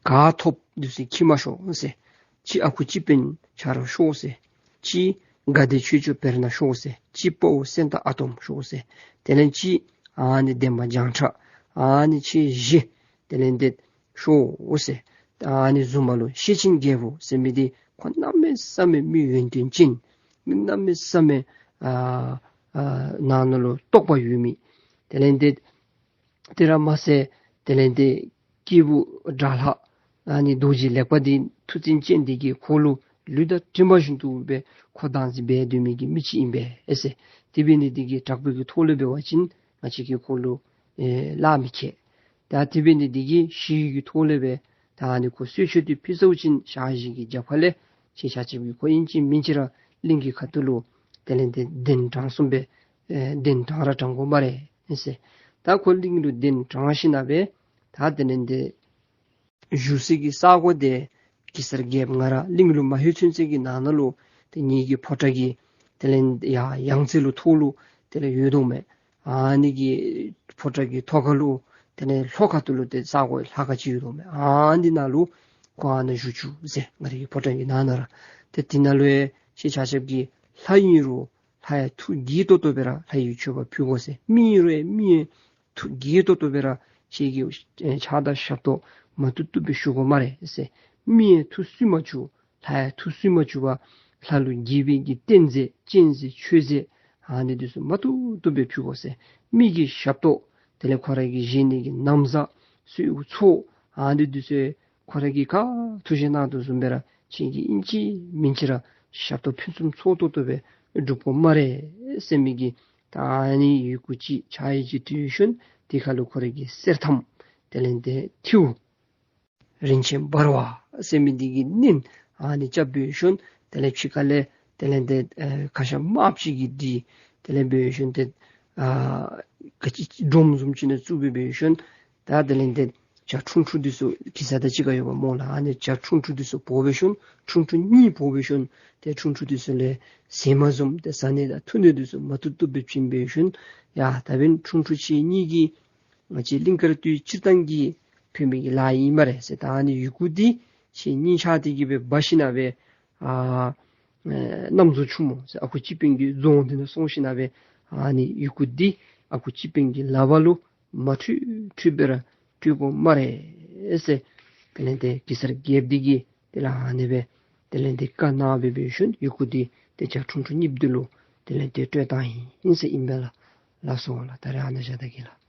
ག་ཐོབ་འདི་ཚུ་འཁྱིད་མ་ཤོག་ཟེར། གཅིག་ཨ་ཁུ་སྤྱི་དཔོན་ཆ་རོགས་ཤོག་ཟེར། གཅིག་དགའ་བདེ་ཆོས་སྐྱོང་བེར་ནག་ཤོག་ཟེར། གཅིག་དཔའ་བོ་སེང་སྟག་ཨ་དོམ་ཤོག་ཟེར། དེ་ལས་གཅིག་ཨ་ནི་འདན་མ་བྱང་ཁྲ་ཨ་ནི་ཁྱེད་བཞི་དེ་ལས་ཏེ་ཤོག་འོང་ཟེར། ཨ་ནི་བཟུམ་མ་ལུ་ཤེར་ཕྱིན་རྒྱལ་པོ་ཟེར་མི་འདི་ཁོ་གནམ་མེད་ས་མེད་མི་ཡོན་ཏན་ཅན། མི་གནམ་མེད་ས་མེད་ཨ་ཨ་ནང་ན་ལུ་རྟོགས་པ་ཡོད་མི། དེ་ལས་ཏེ་དེ་ར་མ་ཚད་དེ་ལས་ཏེ་སྐྱེས་བུ་དགྲ་ལྷ་ཨ་ནི་རྡོ་རྗེ་ལེགས་པ་འདི་མཐུ་རྩལ་ཅན་འདི་གིས་ཁོ་ལུ་ལུས་དང་མཐུན་པ་བཞིན་དུ་སྦེ་ཁོ་བདག་འཛིན་འབད་སྡོད་མི་གི་མི་ཅིག་ཨིན་པས་ཨེ་ཟེར། དེ་འབད་ནི་འདི་གིས་དྲག་པོའི་གི་ཐོག་ལས་འབད་བ་ཅིན་ང་བཅས་ཀྱིས་ཁོ་ལུ་ཨེ་གླགས་མི་ཁེལ། ད་དེ་འབད་ནི་འདི་གིས་ཞི་གི་ཐོག་ལས་སྦེ་ ད་ཨ་ནི་ཁོ་གསོལ་མཆོད་འདི་ཕུལ་ཚརཝ་ཅིག་ཞག་བཞི་གི་རྒྱབ་ཁ་ལས་ཁྱེད་ཆ་ཁྱབ་ཀྱིས་ཁོ་ཨིན་ཅི་མིན་ཅི་ར་གླིང་གི་ཁ་ཐུག་ལུ་དེ་ལས་ཏེ་གདན་དྲངས་སོང་པས། ཨེ་གདན་དྲངས་ར་དྲངས་དགོ་སྨ་རེ་ཟེར། ད་ཁོ་གླིང་ལུ་གདན་དྲངས་ཞིནམ་ལས་ད་དེ་ལས་ཏེ་བཞུགས་སའི་གི་ས་གོ་དེ་གེ་སར་རྒྱལཔོ་ང་ར་གླིང་ལུ་མ་ལྷོད་ཚུན་ཚོད་ཀྱི་ནང་ན་ལུ་ཏེ་ངེ་གི་ཕོ་བྲང་གི་དེ་ལས་ཡ་ཡང་རྩེ་ལུ་ཐོག་ལུ་དེ་ལས་ཡོད་དོ་མས། ཨ་ནི་གི་ཕོ་བྲང་གི་ཐོག་ཁ་ལུ་དེ་ལས་ལྷོ་ཁ་ཐུག་ལུ་ཏེ་ས་གོ་ལྷ་ཁང་ཅིག་ཡོད་དོ་མས། ཨ་ནི་ནང་ལུ་ཁོ་ཨ་ནཱ་བཞུགས་བཅུག་ཟེར། ང་རའི་གི་ཕོ་བྲང་གི་ནང་ན་ར། ཏེ་དེ་ནང་ལུ་ཡང་ཁྱེད་ཆ་ཁྱབ་ཀྱིས་ལྷ་ཨིན་རུང་ལྷ་ཡང་ཐུགས་དགྱེས་ཏོག་ཏོ་སྦེ་ར་ལྷ་ཡི་མཆོད་པ་ཕུལ་དགོ་ཟེར། མི་ཨིན་རུང་མི་ཡང་ཐུགས་དགྱེས་ཏོག་ཏོ་སྦེ་ར་ཁྱེད་ཀྱིས་ཨེ་ཕྱག་དང་ཞབས་ཏོག་མ་བཏུབ་བཏུབ་སྦེ་ཞུ་དགོ་སྨ་རེ་ཟེར། མི་ཡང་ཐུགས་སུན་མ་བཅུག། ལྷ་ཡང་ཐུགས་སུན་མ་བཅུག་པར་ལྷ་ལུ་དགྱེས་པའི་གི་རྟེན་རྫས་སྤྱན་རྫས་མཆོད་རྫས་ཨ་ནི་འདི་ཚུ་མ་བཏུབ་བཏུབ་སྦེ་ཕུལ་དགོ་ཟེར། མི་གི་ཞབས་ཏོག་དེ་ལས་ཁོ་ར་གི་བཞེས་ནི་གི་ན་བཟའ་གསོལ་ཚོགས་ཨ་ནི་འདི་ཚུ་ཁོ་ར་གིས་ག་ཐུགས་བཞེད་གནང་དོ་བཟུམ་སྦེ་ར་ཁྱེད་ཀྱིས་ཨིན་ཅི་མིན་ཅི་ར་ཞབས་ཏོག་ཕུན་སུམ་ཚོགས་ཏོག་ཏོ་སྦེ་སྒྲུབ་དགོ་སྨ་རེ་ཟེར་མི་གི་ད་ཨ་ནི་ཡི་གུ་ཅིག་ཕྱག་ཡིག་ཅིག་བྲིས་ཞིནམ་དེ་ཁ་ལུ་ཁོ་ར་གི་གསེར་ཐམ་དེ་ལས་ཏེ་ཐིའུ་རིན་ཆེན་འབར་བ་ཟེར་མི་འདི་གི་སྣེ་ཨ་ནི་རྐྱབ་འབད་ཞིནམ་དེ་ལས་ཕྱི་ཁ་ལས་དེ་ལས་ཏེ་ཨེ་ཁ་ཤ་དམརཔོ་ཅིག་གིས་འདི་དེ་ལས་འབད་ཞིནམ་ཏེ་ཨ་ག་ཅི་སྒྲོམ་བཟུམ་ཅིག་ནང་བཙུགས་སྦེ་འབད་ཞིནམ་ད་དེ་ལས་ཏེ་བྱ་ཁྲུང་ཁྲུང་འདི་ཚུ་གེ་སར་དང་གཅིག་ཁར་ཡོདཔ་སྨོ་ལགས། ཨ་ནི་བྱ་ཁྲུང་ཁྲུང་འདི་ཚུ་འབོ་འབད་ཞིནམ་ཁྲུང་ཁྲུང་གཉིས་འབོ་འབད་ཞིནམ་ཏེ་ཁྲུང་ཁྲུང་འདི་ཚུ་ལས་ཟས་མ་བཟུམ་ཏེ་བཟའ་ནི་དང་འཐུང་ནི་འདི་ཚུ་མ་བཏུབ་བཏུབ་སྦེ་བྱིན་འབད་ཞིནམ་ཡ་ད་འབདན་ཁྲུང་ཁྲུང་ཁྱེད་གཉིས་ཀྱིས་ང་བཅས་གླིང་དཀར་སྟོད་སྤྱིར་བཏང་གི་ཕན་མི་གི་ལཱ་ཨིན་སྨ་རེ་ཟེར། ད་ཨ་ནི་ཡི་གུ་འདི་ཁྱེད་གཉིས་ཆ་འདི་གིས་སྦེ་འབག་ཞིནམ་ལས་ཨ་ཨེ་གནམ་རྫོང་ཆུ་མོ་ཟེར་ཨ་ཁུ་སྤྱི་དཔོན་གྱི་རྫོང་འདི་ནང་སོང་ཞིནམ་ལས་ཨ་ནི་ཡི་གུ་འདི་ཨ་ཁུ་སྤྱི་དཔོན་གྱི་ལག་པ་ལུ་མ་འཁྲུལ་འཁྲུལ་སྦེ་ར་སྤྲོད་དགོ་སྨ་རེ་ཟེར། དེ་ལས་ཏེ་གེ་སར་རྒྱལཔོ་འདི་གིས་དེ་ལས་ཨ་ནི་སྦེ་དེ་ལས་ཏེ་བཀའ་གནང་སྦེ་འབད་ཞིནམ་ཡི་གུ་འདི་ཏེ་བྱ་ཁྲུང་ཁྲུང་གཉིསཔོ་འདི་ལུ་དེ་ལས་ཏེ་སྤྲོད་བཏང་ཡི་ཟེར་ཨིན་པས་ལགས། ལགས་སོ་ལགས། ད་རེས་ཨ་ནཱ་བཞག་ད་གེ་ལགས།